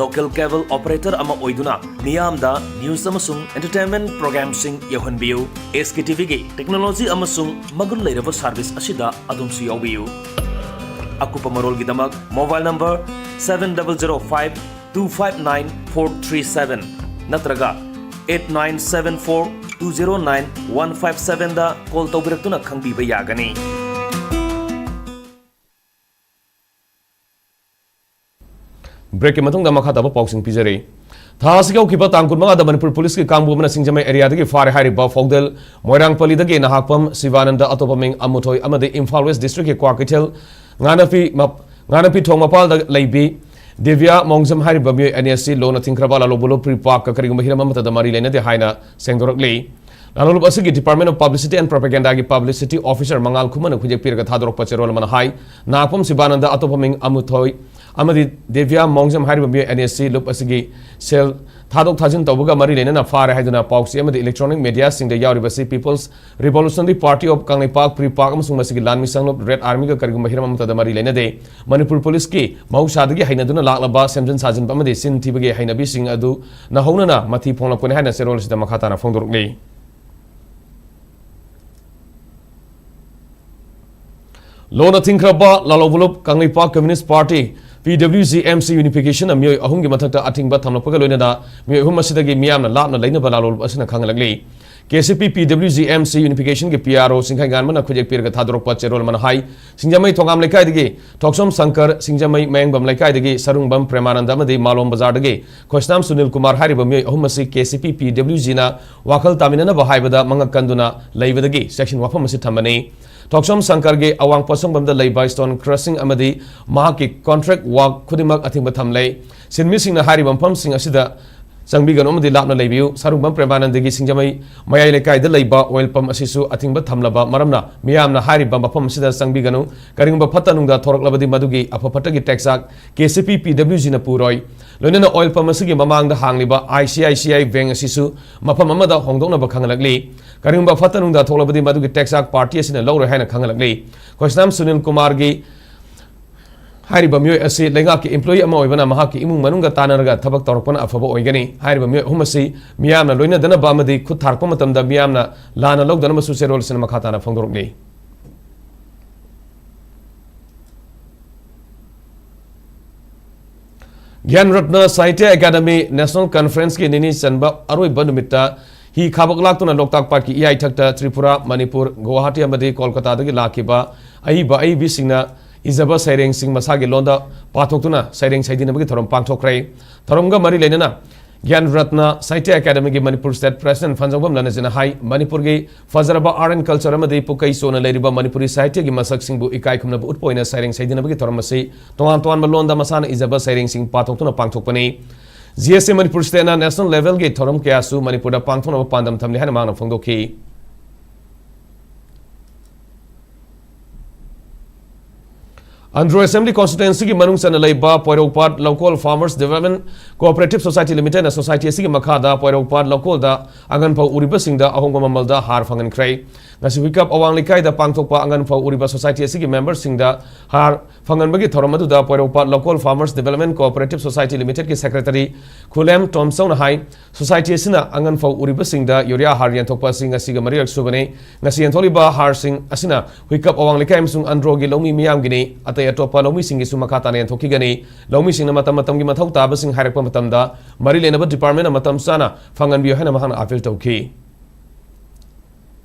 Local cable operator ꯑꯃ ꯑꯣꯏꯗꯨꯅ ꯃꯤꯌꯥꯝꯗ news ꯑꯃꯁꯨꯡ entertainment programꯁꯤꯡ ꯌꯧꯍꯟꯕꯤꯌꯨ꯫ ꯑꯦꯁ ꯀꯦ ꯇꯤ ꯚꯤꯒꯤ technology ꯑꯃꯁꯨꯡ ꯃꯒꯨꯟ ꯂꯩꯔꯕ service ꯑꯁꯤꯗ ꯑꯗꯣꯝꯁꯨ ꯌꯥꯎꯕꯤꯌꯨ꯫ ꯑꯀꯨꯞꯄ ꯃꯔꯣꯜꯒꯤꯗꯃꯛ mobile number seven double zero five two five nine four three seven ꯅꯠꯇ꯭ꯔꯒ eight nine seven four two zero nine one five sevenꯗ call ꯇꯧꯕꯤꯔꯛꯇꯨꯅ ꯈꯪꯕꯤꯕ ꯌꯥꯒꯅꯤ꯫ Breakꯀꯤ ꯃꯇꯨꯡꯗ ꯃꯈꯥ ꯇꯥꯕ ꯄꯥꯎꯁꯤꯡ ꯄꯤꯖꯔꯤ꯫ ꯊꯥ ꯑꯁꯤꯒꯤ ꯍꯧꯈꯤꯕ ꯇꯥꯡ ꯀꯨꯟꯃꯉꯥꯗ ꯃꯅꯤꯄꯨꯔ ꯄꯨꯂꯤꯁꯀꯤ ꯀꯥꯡꯕꯨ ꯑꯃꯅ ꯁꯤꯡꯖꯃꯩ areaꯗꯒꯤ ꯐꯥꯔꯦ ꯍꯥꯏꯔꯤꯕ ꯐꯥꯎꯗꯜ ꯃꯣꯏꯔꯥꯡꯄꯜꯂꯤꯗꯒꯤ ꯅꯍꯥꯛꯄꯝ ꯁꯤꯕꯥꯅꯟꯗ, ꯑꯇꯣꯞꯄ ꯃꯤꯡ ꯑꯃꯨꯊꯣꯏ ꯑꯃꯗꯤ ꯏꯝꯐꯥꯜ West districtꯀꯤ ꯀ꯭ꯋꯥꯀꯩꯊꯦꯜ ꯉꯥꯅꯄꯤ ꯃꯞ-, ꯉꯥꯅꯄꯤ ꯊꯣꯡ ꯃꯄꯥꯜꯗ ꯂꯩꯕꯤ ꯗꯤꯕ꯭ꯌꯥ ꯃꯣꯡꯖꯝ ꯍꯥꯏꯔꯤꯕ ꯃꯤꯑꯣꯏ ꯑꯅꯤ ꯑꯁꯤ ꯂꯣꯟꯅ ꯊꯤꯡꯈ꯭ꯔꯕ ꯂꯥꯂꯣꯡ ꯕꯣꯂꯨꯞ ꯄ꯭ꯔꯤꯄꯥꯛꯀ ꯀꯔꯤꯒꯨꯝꯕ ꯍꯤꯔꯝ ꯑꯃꯠꯇꯗ ꯃꯔꯤ ꯂꯩꯅꯗꯦ ꯍꯥꯏꯅ ꯁꯦꯡꯗꯣꯔꯛꯂꯤ꯫ ꯂꯥꯂꯣꯡ ꯕꯣꯂꯨꯞ ꯑꯁꯤꯒꯤ Department of Publicity and Propagandaꯒꯤ publicity officer ꯃꯉꯥꯜ ꯈꯨꯃꯟꯅ ꯈꯨꯠꯌꯦꯛ ꯄꯤꯔꯒ ꯊꯥꯗꯣꯔꯛꯄ ꯆꯦꯔꯣꯜ ꯑꯃꯅ ꯍꯥꯏ, ꯅꯍꯥꯛꯄꯝ ꯁꯤꯕꯥꯅꯟꯗ, ꯑꯇꯣꯞꯄ ꯃꯤꯡ ꯑꯃꯨꯊꯣꯏ ꯑꯃꯗꯤ ꯗꯤꯕ꯭ꯌꯥ ꯃꯣꯡꯖꯝ ꯍꯥꯏꯔꯤꯕ ꯃꯤꯑꯣꯏ ꯑꯅꯤ ꯑꯁꯤ ꯂꯨꯞ ꯑꯁꯤꯒꯤ ꯁꯦꯜ ꯊꯥꯗꯣꯛ ꯊꯥꯖꯤꯟ ꯇꯧꯕꯒ ꯃꯔꯤ ꯂꯩꯅꯅ ꯐꯥꯔꯦ ꯍꯥꯏꯗꯨꯅ ꯄꯥꯎꯆꯦ ꯑꯃꯗꯤ electronic mediaꯁꯤꯡꯗ ꯌꯥꯎꯔꯤꯕꯁꯤ People's Revolutionary Party of Kangleipak, ꯄ꯭ꯔꯤꯄꯥꯛ ꯑꯃꯁꯨꯡ ꯃꯁꯤꯒꯤ ꯂꯥꯟꯃꯤ ꯁꯪꯂꯨꯞ ꯔꯦꯗ ꯑꯥꯔꯃꯤꯒ ꯀꯔꯤꯒꯨꯝꯕ ꯍꯤꯔꯝ ꯑꯃꯠꯇꯗ ꯃꯔꯤ ꯂꯩꯅꯗꯦ꯫ ꯃꯅꯤꯄꯨꯔ ꯄꯨꯂꯤꯁꯀꯤ ꯃꯍꯧꯁꯥꯗꯒꯤ ꯍꯩꯅꯗꯨꯅ ꯂꯥꯛꯂꯕ ꯁꯦꯝꯖꯤꯟ ꯁꯥꯖꯤꯟꯕ ꯑꯃꯗꯤ ꯆꯤꯟ ꯊꯤꯕꯒꯤ ꯍꯩꯅꯕꯤꯁꯤꯡ ꯑꯗꯨꯅ ꯍꯧꯅꯅ ꯃꯊꯤ ꯐꯣꯡꯂꯛꯄꯅꯤ ꯍꯥꯏꯅ ꯆꯦꯔꯣꯜ ꯑꯁꯤꯗ ꯃꯈꯥ ꯇꯥꯅ ꯐꯣꯡꯗꯣꯔꯛꯂꯤ꯫ ꯂꯣꯟꯅ ꯊꯤꯡꯈ꯭ꯔꯕ ꯂꯥꯂꯣꯡ ꯕꯣꯂꯨꯞ Kangleipak Communist Party, P W G M C unificationꯅ ꯃꯤꯑꯣꯏ ꯑꯍꯨꯝꯒꯤ ꯃꯊꯛꯇ ꯑꯊꯤꯡꯕ ꯊꯝꯂꯛꯄꯒ ꯂꯣꯏꯅꯅ ꯃꯤꯑꯣꯏ ꯑꯍꯨꯝ ꯑꯁꯤꯗꯒꯤ ꯃꯤꯌꯥꯝꯅ ꯂꯥꯞꯅ ꯂꯩꯅꯕ ꯂꯥꯂꯣꯡ ꯕꯣꯂꯨꯞ ꯑꯁꯤꯅ ꯈꯪꯍꯜꯂꯛꯂꯤ꯫ K C P P W G M C unificationꯒꯤ P R O ꯆꯤꯡꯈꯩꯉꯥꯟꯕꯅ ꯈꯨꯠꯌꯦꯛ ꯄꯤꯔꯒ ꯊꯥꯗꯣꯔꯛꯄ ꯆꯦꯔꯣꯜ ꯑꯃꯅ ꯍꯥꯏ, ꯁꯤꯡꯖꯃꯩ ꯊꯣꯉꯥꯝ ꯂꯩꯀꯥꯏꯗꯒꯤ ꯊꯣꯛꯁꯣꯝ ꯁꯪꯀꯔ, ꯁꯤꯡꯖꯃꯩ ꯃꯌꯥꯡꯕꯝ ꯂꯩꯀꯥꯏꯗꯒꯤ ꯁꯔꯨꯡꯕꯝ ꯄ꯭ꯔꯦꯃꯥꯅꯟꯗ ꯑꯃꯗꯤ ꯃꯥꯂꯣꯝ ꯕꯖꯥꯔꯗꯒꯤ ꯈꯣꯏꯁꯅꯥꯝ ꯁꯨꯅꯤꯜ ꯀꯨꯃꯥꯔ ꯍꯥꯏꯔꯤꯕ ꯃꯤꯑꯣꯏ ꯑꯍꯨꯝ ꯑꯁꯤ K C P P W Gꯅ ꯋꯥꯈꯜ ꯇꯥꯃꯤꯟꯅꯅꯕ ꯍꯥꯏꯕꯗ ꯃꯉꯛ ꯀꯟꯗꯨꯅ ꯂꯩꯕꯗꯒꯤ ꯆꯦꯛꯁꯤꯟ ꯋꯥꯐꯝ ꯑꯁꯤ ꯊꯝꯕꯅꯤ꯫ ꯊꯣꯛꯁꯣꯝ ꯁꯪꯀꯔꯒꯤ ꯑꯋꯥꯡ ꯄꯣꯠꯁꯪꯐꯝꯗ ꯂꯩꯕ stone crushing ꯑꯃꯗꯤ ꯃꯍꯥꯛꯀꯤ contract work ꯈꯨꯗꯤꯡꯃꯛ ꯑꯊꯤꯡꯕ ꯊꯝꯂꯦ꯫ ꯁꯤꯟꯃꯤꯁꯤꯡꯅ ꯍꯥꯏꯔꯤꯕ ꯃꯐꯝꯁꯤꯡ ꯑꯁꯤꯗ ꯆꯪꯕꯤꯒꯅꯨ ꯑꯃꯗꯤ ꯂꯥꯞꯅ ꯂꯩꯕꯤꯌꯨ꯫ ꯁꯥꯔꯨꯡꯕꯝ ꯄ꯭ꯔꯦꯃꯥꯅꯟꯗꯒꯤ ꯁꯤꯡꯖꯃꯩ ꯃꯌꯥꯏ ꯂꯩꯀꯥꯏꯗ ꯂꯩꯕ oil pump ꯑꯁꯤꯁꯨ ꯑꯊꯤꯡꯕ ꯊꯝꯂꯕ ꯃꯔꯝꯅ ꯃꯤꯌꯥꯝꯅ ꯍꯥꯏꯔꯤꯕ ꯃꯐꯝ ꯑꯁꯤꯗ ꯆꯪꯕꯤꯒꯅꯨ꯫ ꯀꯔꯤꯒꯨꯝꯕ ꯐꯠꯇ ꯅꯨꯡꯗ ꯊꯣꯔꯛꯂꯕꯗꯤ ꯃꯗꯨꯒꯤ ꯑꯐ ꯐꯠꯇꯒꯤ ꯇꯦꯛꯆꯥꯛ K C P P W Gꯅ ꯄꯨꯔꯣꯏ꯫ ꯂꯣꯏꯅꯅ oil pump ꯑꯁꯤꯒꯤ ꯃꯃꯥꯡꯗ ꯍꯥꯡꯂꯤꯕ I C I C I bank ꯑꯁꯤꯁꯨ ꯃꯐꯝ ꯑꯃꯗ ꯍꯣꯡꯗꯣꯛꯅꯕ ꯈꯪꯍꯜꯂꯛꯂꯤ꯫ ꯀꯔꯤꯒꯨꯝꯕ ꯐꯠꯇ ꯅꯨꯡꯗ ꯊꯣꯛꯂꯕꯗꯤ ꯃꯗꯨꯒꯤ ꯇꯦꯛꯆꯥꯛ party ꯑꯁꯤꯅ ꯂꯧꯔꯣꯏ ꯍꯥꯏꯅ ꯈꯪꯍꯜꯂꯛꯂꯤ꯫ ꯈꯣꯏꯁꯅꯥꯝ ꯁꯨꯅꯤꯜ ꯀꯨꯃꯥꯔꯒꯤ ꯍꯥꯏꯔꯤꯕ ꯃꯤꯑꯣꯏ ꯑꯁꯤ ꯂꯩꯉꯥꯛꯀꯤ employee ꯑꯃ ꯑꯣꯏꯕꯅ ꯃꯍꯥꯛꯀꯤ ꯏꯃꯨꯡ ꯃꯅꯨꯡꯒ ꯇꯥꯟꯅꯔꯒ ꯊꯕꯛ ꯇꯧꯔꯛꯄꯅ ꯑꯐꯕ ꯑꯣꯏꯒꯅꯤ꯫ ꯍꯥꯏꯔꯤꯕ ꯃꯤꯑꯣꯏ ꯑꯍꯨꯝ ꯑꯁꯤ ꯃꯤꯌꯥꯝꯅ ꯂꯣꯏꯅꯗꯅꯕ ꯑꯃꯗꯤ ꯈꯨꯠ ꯊꯥꯔꯛꯄ ꯃꯇꯝꯗ ꯃꯤꯌꯥꯝꯅ ꯂꯥꯟꯅ ꯂꯧꯗꯅꯕꯁꯨ ꯆꯦꯔꯣꯜ ꯑꯁꯤꯅ ꯃꯈꯥ ꯇꯥꯅ ꯐꯣꯡꯗꯣꯔꯛꯂꯤ꯫ ꯒ꯭ꯌꯥꯟ ꯔꯠꯅ ꯁꯥꯍꯤꯇ꯭ꯌ ꯑꯦꯀꯥꯗꯃꯤ National Conferenceꯀꯤ ꯅꯤꯅꯤ ꯆꯟꯕ ꯑꯔꯣꯏꯕ ꯅꯨꯃꯤꯠꯇ ꯍꯤ ꯈꯥꯕꯣꯛ ꯂꯥꯛꯇꯨꯅ ꯂꯣꯛꯇꯥꯛ ꯄꯥꯠꯀꯤ ꯏꯌꯥꯏꯊꯛꯇ ꯇ꯭ꯔꯤꯄꯨꯔꯥ, ꯃꯅꯤꯄꯨꯔ, ꯒꯨꯋꯥꯍꯥꯇꯤ ꯑꯃꯗꯤ ꯀꯣꯜꯀꯇꯥꯗꯒꯤ ꯂꯥꯛꯈꯤꯕ ꯑꯏꯕ ꯑꯏꯕꯤꯁꯤꯡꯅ ꯏꯖꯕ ꯁꯩꯔꯦꯡꯁꯤꯡ ꯃꯁꯥꯒꯤ ꯂꯣꯟꯗ ꯄꯥꯊꯣꯛꯇꯨꯅ ꯁꯩꯔꯦꯡ ꯁꯩꯗꯤꯅꯕꯒꯤ ꯊꯧꯔꯝ ꯄꯥꯡꯊꯣꯛꯈ꯭ꯔꯦ꯫ ꯊꯧꯔꯝꯒ ꯃꯔꯤ ꯂꯩꯅꯅ ꯒ꯭ꯌꯥꯟ ꯔꯠꯅ ꯁꯥꯍꯤꯇ꯭ꯌ ꯑꯦꯀꯥꯗꯃꯤꯒꯤ ꯃꯅꯤꯄꯨꯔ State President ꯐꯟꯖꯧꯕꯝ ꯂꯅꯖꯤꯅ ꯍꯥꯏ, ꯃꯅꯤꯄꯨꯔꯒꯤ ꯐꯖꯔꯕ art and culture ꯑꯃꯗꯤ ꯄꯨꯀꯩ ꯆꯣꯟꯅ ꯂꯩꯔꯤꯕ ꯃꯅꯤꯄꯨꯔꯤ ꯁꯥꯍꯤꯇ꯭ꯌꯒꯤ ꯃꯁꯛꯁꯤꯡꯕꯨ ꯏꯀꯥꯏ ꯈꯨꯝꯅꯕ ꯎꯠꯄ ꯑꯣꯏꯅ ꯁꯩꯔꯦꯡ ꯁꯩꯗꯤꯅꯕꯒꯤ ꯊꯧꯔꯝ ꯑꯁꯤ ꯇꯣꯉꯥꯟ ꯇꯣꯉꯥꯟꯕ ꯂꯣꯟꯗ ꯃꯁꯥꯅ ꯏꯖꯕ ꯁꯩꯔꯦꯡꯁꯤꯡ ꯄꯥꯊꯣꯛꯇꯨꯅ ꯄꯥꯡꯊꯣꯛꯄꯅꯤ꯫ G S A Manipur Stateꯅ national levelꯒꯤ ꯊꯧꯔꯝ ꯀꯌꯥꯁꯨ ꯃꯅꯤꯄꯨꯔꯗ ꯄꯥꯡꯊꯣꯛꯅꯕ ꯄꯥꯟꯗꯝ ꯊꯝꯂꯤ ꯍꯥꯏꯅ ꯃꯍꯥꯛꯅ ꯐꯣꯡꯗꯣꯛꯈꯤ꯫ ꯑꯟꯗ꯭ꯔꯣ Assembly Constituencyꯒꯤ ꯃꯅꯨꯡ ꯆꯟꯅ ꯂꯩꯕ ꯄꯣꯏꯔꯧꯄꯥꯠ ꯂꯧꯀꯣꯜ Farmers Development Cooperative Society Limitedꯅ society ꯑꯁꯤꯒꯤ ꯃꯈꯥꯗ ꯄꯣꯏꯔꯧꯄꯥꯠ ꯂꯧꯀꯣꯜꯗ ꯑꯉꯟ ꯐꯧ ꯎꯔꯤꯕꯁꯤꯡꯗ ꯑꯍꯣꯡꯕ ꯃꯃꯜꯗ ꯍꯥꯔ ꯐꯪꯍꯟꯈ꯭ꯔꯦ꯫ ꯉꯁꯤ ꯍꯨꯏꯀꯞ ꯑꯋꯥꯡ ꯂꯩꯀꯥꯏꯗ ꯄꯥꯡꯊꯣꯛꯄ ꯑꯉꯟ ꯐꯧ ꯎꯔꯤꯕ society ꯑꯁꯤꯒꯤ memberꯁꯤꯡꯗ ꯍꯥꯔ ꯐꯪꯍꯟꯕꯒꯤ ꯊꯧꯔꯝ ꯑꯗꯨꯗ ꯄꯣꯏꯔꯧꯄꯥꯠ ꯂꯧꯀꯣꯜ Farmers Development Cooperative Society Limitedꯀꯤ secretary ꯈꯨꯂꯦꯝ ꯇꯣꯝꯆꯧꯅ ꯍꯥꯏ, society ꯑꯁꯤꯅ ꯑꯉꯟ ꯐꯧ ꯎꯔꯤꯕꯁꯤꯡꯗ ꯌꯨꯔꯤꯌꯥ ꯍꯥꯔ ꯌꯦꯟꯊꯣꯛꯄ ꯑꯁꯤ ꯉꯁꯤꯒ ꯃꯔꯤꯔꯛ ꯁꯨꯕꯅꯤ꯫ ꯉꯁꯤ ꯌꯦꯟꯊꯣꯛꯂꯤꯕ ꯍꯥꯔꯁꯤꯡ ꯑꯁꯤꯅ ꯍꯨꯏꯀꯞ ꯑꯋꯥꯡ ꯂꯩꯀꯥꯏ ꯑꯃꯁꯨꯡ ꯑꯟꯗ꯭ꯔꯣꯒꯤ ꯂꯧꯃꯤ ꯃꯤꯌꯥꯝꯒꯤꯅꯤ꯫ ꯑꯇꯩ ꯑꯇꯣꯞꯄ ꯂꯧꯃꯤꯁꯤꯡꯒꯤꯁꯨ ꯃꯈꯥ ꯇꯥꯅ ꯌꯦꯟꯊꯣꯛꯈꯤꯒꯅꯤ꯫ ꯂꯧꯃꯤꯁꯤꯡꯅ ꯃꯇꯝ ꯃꯇꯝꯒꯤ ꯃꯊꯧ ꯇꯥꯕꯁꯤꯡ ꯍꯥꯏꯔꯛꯄ ꯃꯇꯝꯗ ꯃꯔꯤ ꯂꯩꯅꯕ departmentꯅ ꯃꯇꯝ ꯆꯥꯅ ꯐꯪꯍꯟꯕꯤꯌꯨ ꯍꯥꯏꯅ ꯃꯍꯥꯛꯅ appeal ꯇꯧꯈꯤ꯫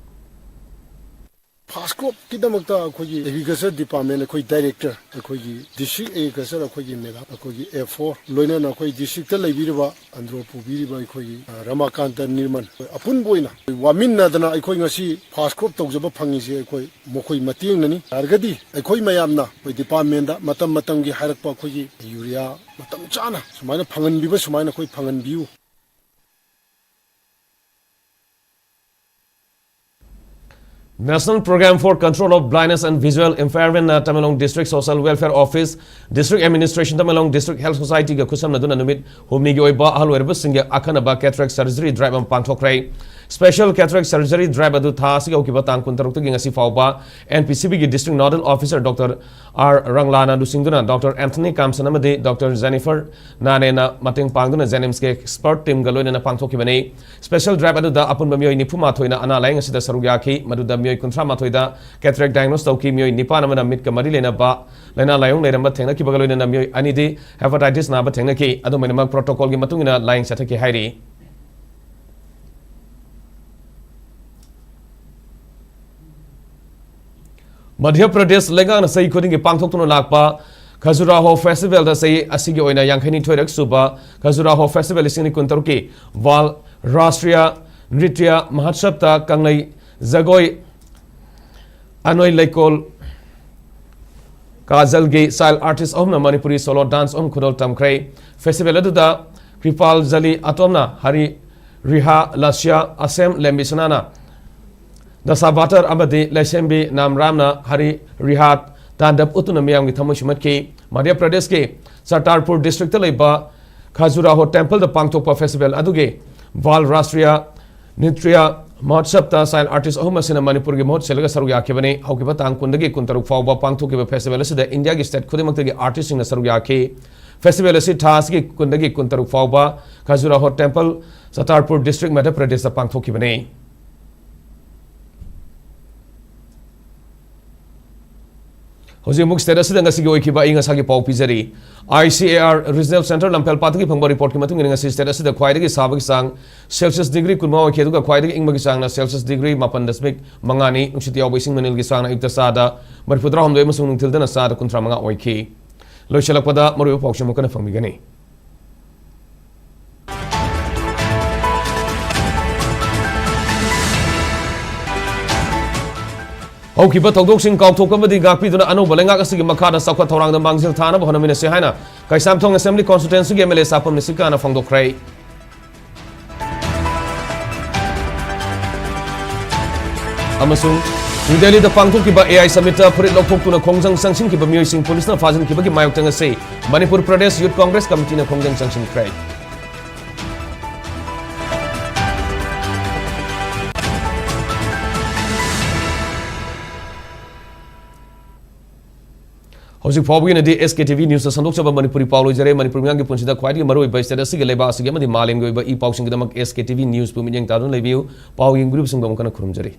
ꯐꯥꯁ ꯀ꯭ꯔꯣꯞꯀꯤꯗꯃꯛꯇ ꯑꯩꯈꯣꯏꯒꯤ ꯑꯦꯒ꯭ꯔꯤꯀꯜꯆꯔ ꯗꯤꯄꯥꯔꯠꯃꯦꯟ, ꯑꯩꯈꯣꯏ ꯗꯥꯏꯔꯦꯛꯇꯔ, ꯑꯩꯈꯣꯏꯒꯤ ꯗꯤꯁꯇ꯭ꯔꯤꯛ ꯑꯦꯒ꯭ꯔꯤꯀꯜꯆꯔ, ꯑꯩꯈꯣꯏꯒꯤ ꯃꯦꯗꯥꯝ, ꯑꯩꯈꯣꯏꯒꯤ ꯑꯦꯐ ꯑꯣ, ꯂꯣꯏꯅꯅ ꯑꯩꯈꯣꯏ ꯗꯤꯁꯇ꯭ꯔꯤꯛꯇ ꯂꯩꯕꯤꯔꯤꯕ ꯑꯟꯗ꯭ꯔꯣ ꯄꯨꯕꯤꯔꯤꯕ ꯑꯩꯈꯣꯏꯒꯤ, ꯑ, ꯔꯃꯥꯀꯥꯟꯇ ꯅꯤꯔꯃꯟ, ꯑꯄꯨꯟꯕ ꯑꯣꯏꯅ ꯋꯥꯃꯤꯟꯅꯗꯅ ꯑꯩꯈꯣꯏ ꯉꯁꯤ ꯐꯥꯁ ꯀ꯭ꯔꯣꯞ ꯇꯧꯖꯕ ꯐꯪꯉꯤꯁꯦ ꯑꯩꯈꯣꯏ ꯃꯈꯣꯏ ꯃꯇꯦꯡꯅꯅꯤ꯫ ꯌꯥꯔꯒꯗꯤ ꯑꯩꯈꯣꯏ ꯃꯌꯥꯝꯅ ꯑꯩꯈꯣꯏ ꯗꯤꯄꯥꯔꯠꯃꯦꯟꯗ ꯃꯇꯝ ꯃꯇꯝꯒꯤ ꯍꯥꯏꯔꯛꯄ ꯑꯩꯈꯣꯏꯒꯤ ꯌꯨꯔꯤꯌꯥ ꯃꯇꯝ ꯆꯥꯅ ꯁꯨꯃꯥꯏꯅ ꯐꯪꯍꯟꯕꯤꯕ, ꯁꯨꯃꯥꯏꯅ ꯑꯩꯈꯣꯏ ꯐꯪꯍꯟꯕꯤꯌꯨ꯫ National Program for Control of Blindness and Visual Impairment ꯅ Tamenglong District Social Welfare Office, District Administration Tamenglong, District Health Society ꯒ ꯈꯨꯠꯁꯝꯅꯗꯨꯅ ꯅꯨꯃꯤꯠ ꯍꯨꯝꯅꯤꯒꯤ ꯑꯣꯏꯕ ꯑꯍꯜ ꯑꯣꯏꯔꯕꯁꯤꯡꯒꯤ ꯑꯈꯟꯅꯕ cataract surgery drive ꯑꯃ ꯄꯥꯡꯊꯣꯛꯈ꯭ꯔꯦ꯫ Special cataract surgery drive ꯑꯗꯨ ꯊꯥ ꯑꯁꯤꯒꯤ ꯍꯧꯈꯤꯕ ꯇꯥꯡ ꯀꯨꯟꯇꯔꯨꯛꯇꯒꯤ ꯉꯁꯤ ꯐꯥꯎꯕ N P C B ꯒꯤ District Nodal Officer Doctor R ꯔꯪꯂꯥꯅ ꯂꯨꯆꯤꯡꯗꯨꯅ Doctor Anthony ꯀꯥꯝꯁꯟ ꯑꯃꯗꯤ Doctor Jennifer ꯅꯥꯅꯦꯅ ꯃꯇꯦꯡ ꯄꯥꯡꯗꯨꯅ JNIMS ꯀꯤ expert team ꯒ ꯂꯣꯏꯅꯅ ꯄꯥꯡꯊꯣꯛꯈꯤꯕꯅꯤ꯫ Special drive ꯑꯗꯨꯗ ꯑꯄꯨꯟꯕ ꯃꯤꯑꯣꯏ ꯅꯤꯐꯨ ꯃꯥꯊꯣꯏꯅ ꯑꯅꯥ ꯂꯥꯌꯦꯡ ꯑꯁꯤꯗ ꯁꯔꯨꯛ ꯌꯥꯈꯤ꯫ ꯃꯗꯨꯗ ꯃꯤꯑꯣꯏ ꯀꯨꯟꯊ꯭ꯔꯥ ꯃꯥꯊꯣꯏꯗ cataract diagnose ꯇꯧꯈꯤ꯫ ꯃꯤꯑꯣꯏ ꯅꯤꯄꯥꯟ ꯑꯃꯅ ꯃꯤꯠꯀ ꯃꯔꯤ ꯂꯩꯅꯕ ꯂꯥꯏꯅꯥ ꯂꯥꯏꯑꯣꯡ ꯂꯩꯔꯝꯕ ꯊꯦꯡꯅꯈꯤꯕꯒ ꯂꯣꯏꯅꯅ ꯃꯤꯑꯣꯏ ꯑꯅꯤꯗꯤ hepatitis ꯅꯥꯕ ꯊꯦꯡꯅꯈꯤ꯫ ꯑꯗꯨꯝ ꯑꯣꯏꯅꯃꯛ protocol ꯒꯤ ꯃꯇꯨꯡ ꯏꯟꯅ ꯂꯥꯌꯦꯡ ꯆꯠꯊꯈꯤ ꯍꯥꯏꯔꯤ꯫ ꯃꯙ꯭ꯌ ꯄ꯭ꯔꯗꯦꯁ ꯂꯩꯉꯥꯛꯅ ꯆꯍꯤ ꯈꯨꯗꯤꯡꯒꯤ ꯄꯥꯡꯊꯣꯛꯇꯨꯅ ꯂꯥꯛꯄ ꯈꯖꯨꯔꯥꯍꯣ festival ꯗ ꯆꯍꯤ ꯑꯁꯤꯒꯤ ꯑꯣꯏꯅ ꯌꯥꯡꯈꯩꯅꯤꯊꯣꯏꯔꯛ ꯁꯨꯕ ꯈꯖꯨꯔꯥꯍꯣ festival ꯂꯤꯁꯤꯡ ꯑꯅꯤ ꯀꯨꯟꯇꯔꯨꯛꯀꯤ World Rashtriya Nritya Mahotshav ꯇ ꯀꯪꯂꯩ ꯖꯒꯣꯏ, ꯑꯅꯣꯏ ꯂꯩꯀꯣꯜ, ꯀꯥꯖꯜꯒꯤ child artist ꯑꯍꯨꯝꯅ ꯃꯅꯤꯄꯨꯔꯤ solo dance ꯑꯍꯨꯝ ꯈꯨꯗꯣꯜ ꯇꯝꯈ꯭ꯔꯦ꯫ Festival ꯑꯗꯨꯗ ꯀ꯭ꯔꯤꯄꯥꯜ ꯖꯂꯤ ꯑꯇꯣꯝꯅ ꯍꯔꯤ ꯔꯤꯍꯥ ꯂꯥꯁ꯭ꯌ, ꯑꯁꯦꯝ ꯂꯦꯝꯕꯤꯁꯅꯥꯅ ꯗꯁꯥꯕꯥꯇꯔ ꯑꯃꯗꯤ ꯂꯩꯁꯦꯝꯕꯤ ꯅꯥꯝꯔꯥꯝꯅ ꯍꯔꯤ ꯔꯤꯍꯥ ꯇꯥꯟꯗꯕ ꯎꯠꯇꯨꯅ ꯃꯤꯌꯥꯝꯒꯤ ꯊꯃꯣꯏ ꯁꯨꯝꯍꯠꯈꯤ꯫ ꯃꯙ꯭ꯌ ꯄ꯭ꯔꯗꯦꯁꯀꯤ ꯆꯇꯥꯔꯄꯨꯔ district ꯇ ꯂꯩꯕ ꯈꯖꯨꯔꯥꯍꯣ temple ꯗ ꯄꯥꯡꯊꯣꯛꯄ festival ꯑꯗꯨꯒꯤ World Rashtriya Nritya Mahotshav ꯇ child artist ꯑꯍꯨꯝ ꯑꯁꯤꯅ ꯃꯅꯤꯄꯨꯔꯒꯤ ꯃꯍꯨꯠ ꯁꯤꯜꯂꯒ ꯁꯔꯨꯛ ꯌꯥꯈꯤꯕꯅꯤ꯫ ꯍꯧꯈꯤꯕ ꯇꯥꯡ ꯀꯨꯟꯗꯒꯤ ꯀꯨꯟꯇꯔꯨꯛ ꯐꯥꯎꯕ ꯄꯥꯡꯊꯣꯛꯈꯤꯕ festival ꯑꯁꯤꯗ ꯏꯟꯗꯤꯌꯥꯒꯤ state ꯈꯨꯗꯤꯡꯃꯛꯇꯒꯤ artist ꯁꯤꯡꯅ ꯁꯔꯨꯛ ꯌꯥꯈꯤ꯫ Festival ꯑꯁꯤ ꯊꯥ ꯑꯁꯤꯒꯤ ꯀꯨꯟꯗꯒꯤ ꯀꯨꯟꯇꯔꯨꯛ ꯐꯥꯎꯕ ꯈꯖꯨꯔꯥꯍꯣ temple, ꯆꯇꯥꯔꯄꯨꯔ district, ꯃꯙ꯭ꯌ ꯄ꯭ꯔꯗꯦꯁꯇ ꯄꯥꯡꯊꯣꯛꯈꯤꯕꯅꯤ꯫ ꯍꯧꯖꯤꯛ ꯑꯃꯨꯛ state ꯑꯁꯤꯗ ꯉꯁꯤꯒꯤ ꯑꯣꯏꯈꯤꯕ ꯑꯏꯪ ꯑꯁꯥꯒꯤ ꯄꯥꯎ ꯄꯤꯖꯔꯤ꯫ I C A R Regional Center ꯂꯝꯐꯦꯜꯄꯥꯠꯇꯒꯤ ꯐꯪꯕ reportꯀꯤ ꯃꯇꯨꯡ ꯏꯟꯅ ꯉꯁꯤ state ꯑꯁꯤꯗ ꯈ꯭ꯋꯥꯏꯗꯒꯤ ꯁꯥꯕꯒꯤ ꯆꯥꯡ Celsius degree ꯀꯨꯟꯃꯉꯥ ꯑꯣꯏꯈꯤ, ꯑꯗꯨꯒ ꯈ꯭ꯋꯥꯏꯗꯒꯤ ꯏꯪꯕꯒꯤ ꯆꯥꯡꯅ Celsius degree ꯃꯥꯄꯟ ꯗꯁꯃꯤꯛ ꯃꯉꯥꯅꯤ, ꯅꯨꯡꯁꯤꯠ ꯌꯥꯎꯕ ꯏꯁꯤꯡ ꯃꯅꯤꯜꯒꯤ ꯆꯥꯡꯅ ꯑꯌꯨꯛꯇ ꯆꯥꯗ ꯃꯔꯤꯐꯨ ꯇꯔꯥꯍꯨꯝꯗꯣꯏ ꯑꯃꯁꯨꯡ ꯅꯨꯡꯊꯤꯜꯗꯅ ꯆꯥꯗ ꯀꯨꯟꯊ꯭ꯔꯥ ꯃꯉꯥ ꯑꯣꯏꯈꯤ꯫ ꯂꯣꯏꯁꯤꯜꯂꯛꯄꯗ ꯃꯔꯨꯑꯣꯏꯕ ꯄꯥꯎꯁꯤꯡ ꯑꯃꯨꯛ ꯍꯟꯅ ꯐꯪꯕꯤꯒꯅꯤ꯫ ꯍꯧꯈꯤꯕ ꯊꯧꯗꯣꯛꯁꯤꯡ ꯀꯥꯎꯊꯣꯛꯄ ꯑꯃꯗꯤ ꯉꯥꯛꯄꯤꯗꯨꯅ ꯑꯅꯧꯕ ꯂꯩꯉꯥꯛ ꯑꯁꯤꯒꯤ ꯃꯈꯥꯗ ꯆꯥꯎꯈꯠ ꯊꯧꯔꯥꯡꯗ ꯃꯥꯡꯖꯤꯜ ꯊꯥꯅꯕ ꯍꯣꯠꯅꯃꯤꯟꯅꯁꯤ ꯍꯥꯏꯅ Keishamthong Assembly Constituencyꯒꯤ M L A ꯁꯥꯄꯝ ꯅꯤꯁꯤꯀꯥꯟꯅ ꯐꯣꯡꯗꯣꯛꯈ꯭ꯔꯦ꯫ ꯑꯃꯁꯨꯡ ꯅ꯭ꯌꯨ ꯗꯦꯜꯂꯤꯗ ꯄꯥꯡꯊꯣꯛꯈꯤꯕ A I Summitꯇ ꯐꯨꯔꯤꯠ ꯂꯧꯊꯣꯛꯇꯨꯅ ꯈꯣꯡꯖꯪ ꯆꯪꯁꯤꯟꯈꯤꯕ ꯃꯤꯑꯣꯏꯁꯤꯡ ꯄꯨꯂꯤꯁꯅ ꯐꯥꯖꯤꯟꯈꯤꯕꯒꯤ ꯃꯥꯌꯣꯛꯇ ꯉꯁꯤ ꯃꯅꯤꯄꯨꯔ ꯄ꯭ꯔꯗꯦꯁ ꯌꯨꯊ ꯀꯣꯡꯒ꯭ꯔꯦꯁ ꯀꯃꯤꯇꯤꯅ ꯈꯣꯡꯖꯪ ꯆꯪꯁꯤꯟꯈ꯭ꯔꯦ꯫ ꯍꯧꯖꯤꯛ ꯐꯥꯎꯕꯒꯤ ꯑꯣꯏꯅꯗꯤ S K T V Newsꯇ ꯁꯟꯗꯣꯛꯆꯕ Manipuri ꯄꯥꯎ ꯂꯣꯏꯖꯔꯦ꯫ ꯃꯅꯤꯄꯨꯔ ꯃꯤꯌꯥꯝꯒꯤ ꯄꯨꯟꯁꯤꯗ ꯈ꯭ꯋꯥꯏꯗꯒꯤ ꯃꯔꯨꯑꯣꯏꯕ state ꯑꯁꯤꯒꯤ, ꯂꯩꯕꯥꯛ ꯑꯁꯤꯒꯤ ꯑꯃꯗꯤ ꯃꯥꯂꯦꯝꯒꯤ ꯑꯣꯏꯕ E ꯄꯥꯎꯁꯤꯡꯒꯤꯗꯃꯛ S K T V Newsꯄꯨ ꯃꯤꯠꯌꯦꯡ ꯇꯥꯗꯨꯅ ꯂꯩꯕꯤꯌꯨ꯫ ꯄꯥꯎ ꯌꯦꯡꯕꯤꯔꯤꯕꯁꯤꯡꯕꯨ ꯑꯃꯨꯛ ꯍꯟꯅ ꯈꯨꯔꯨꯝꯖꯔꯤ꯫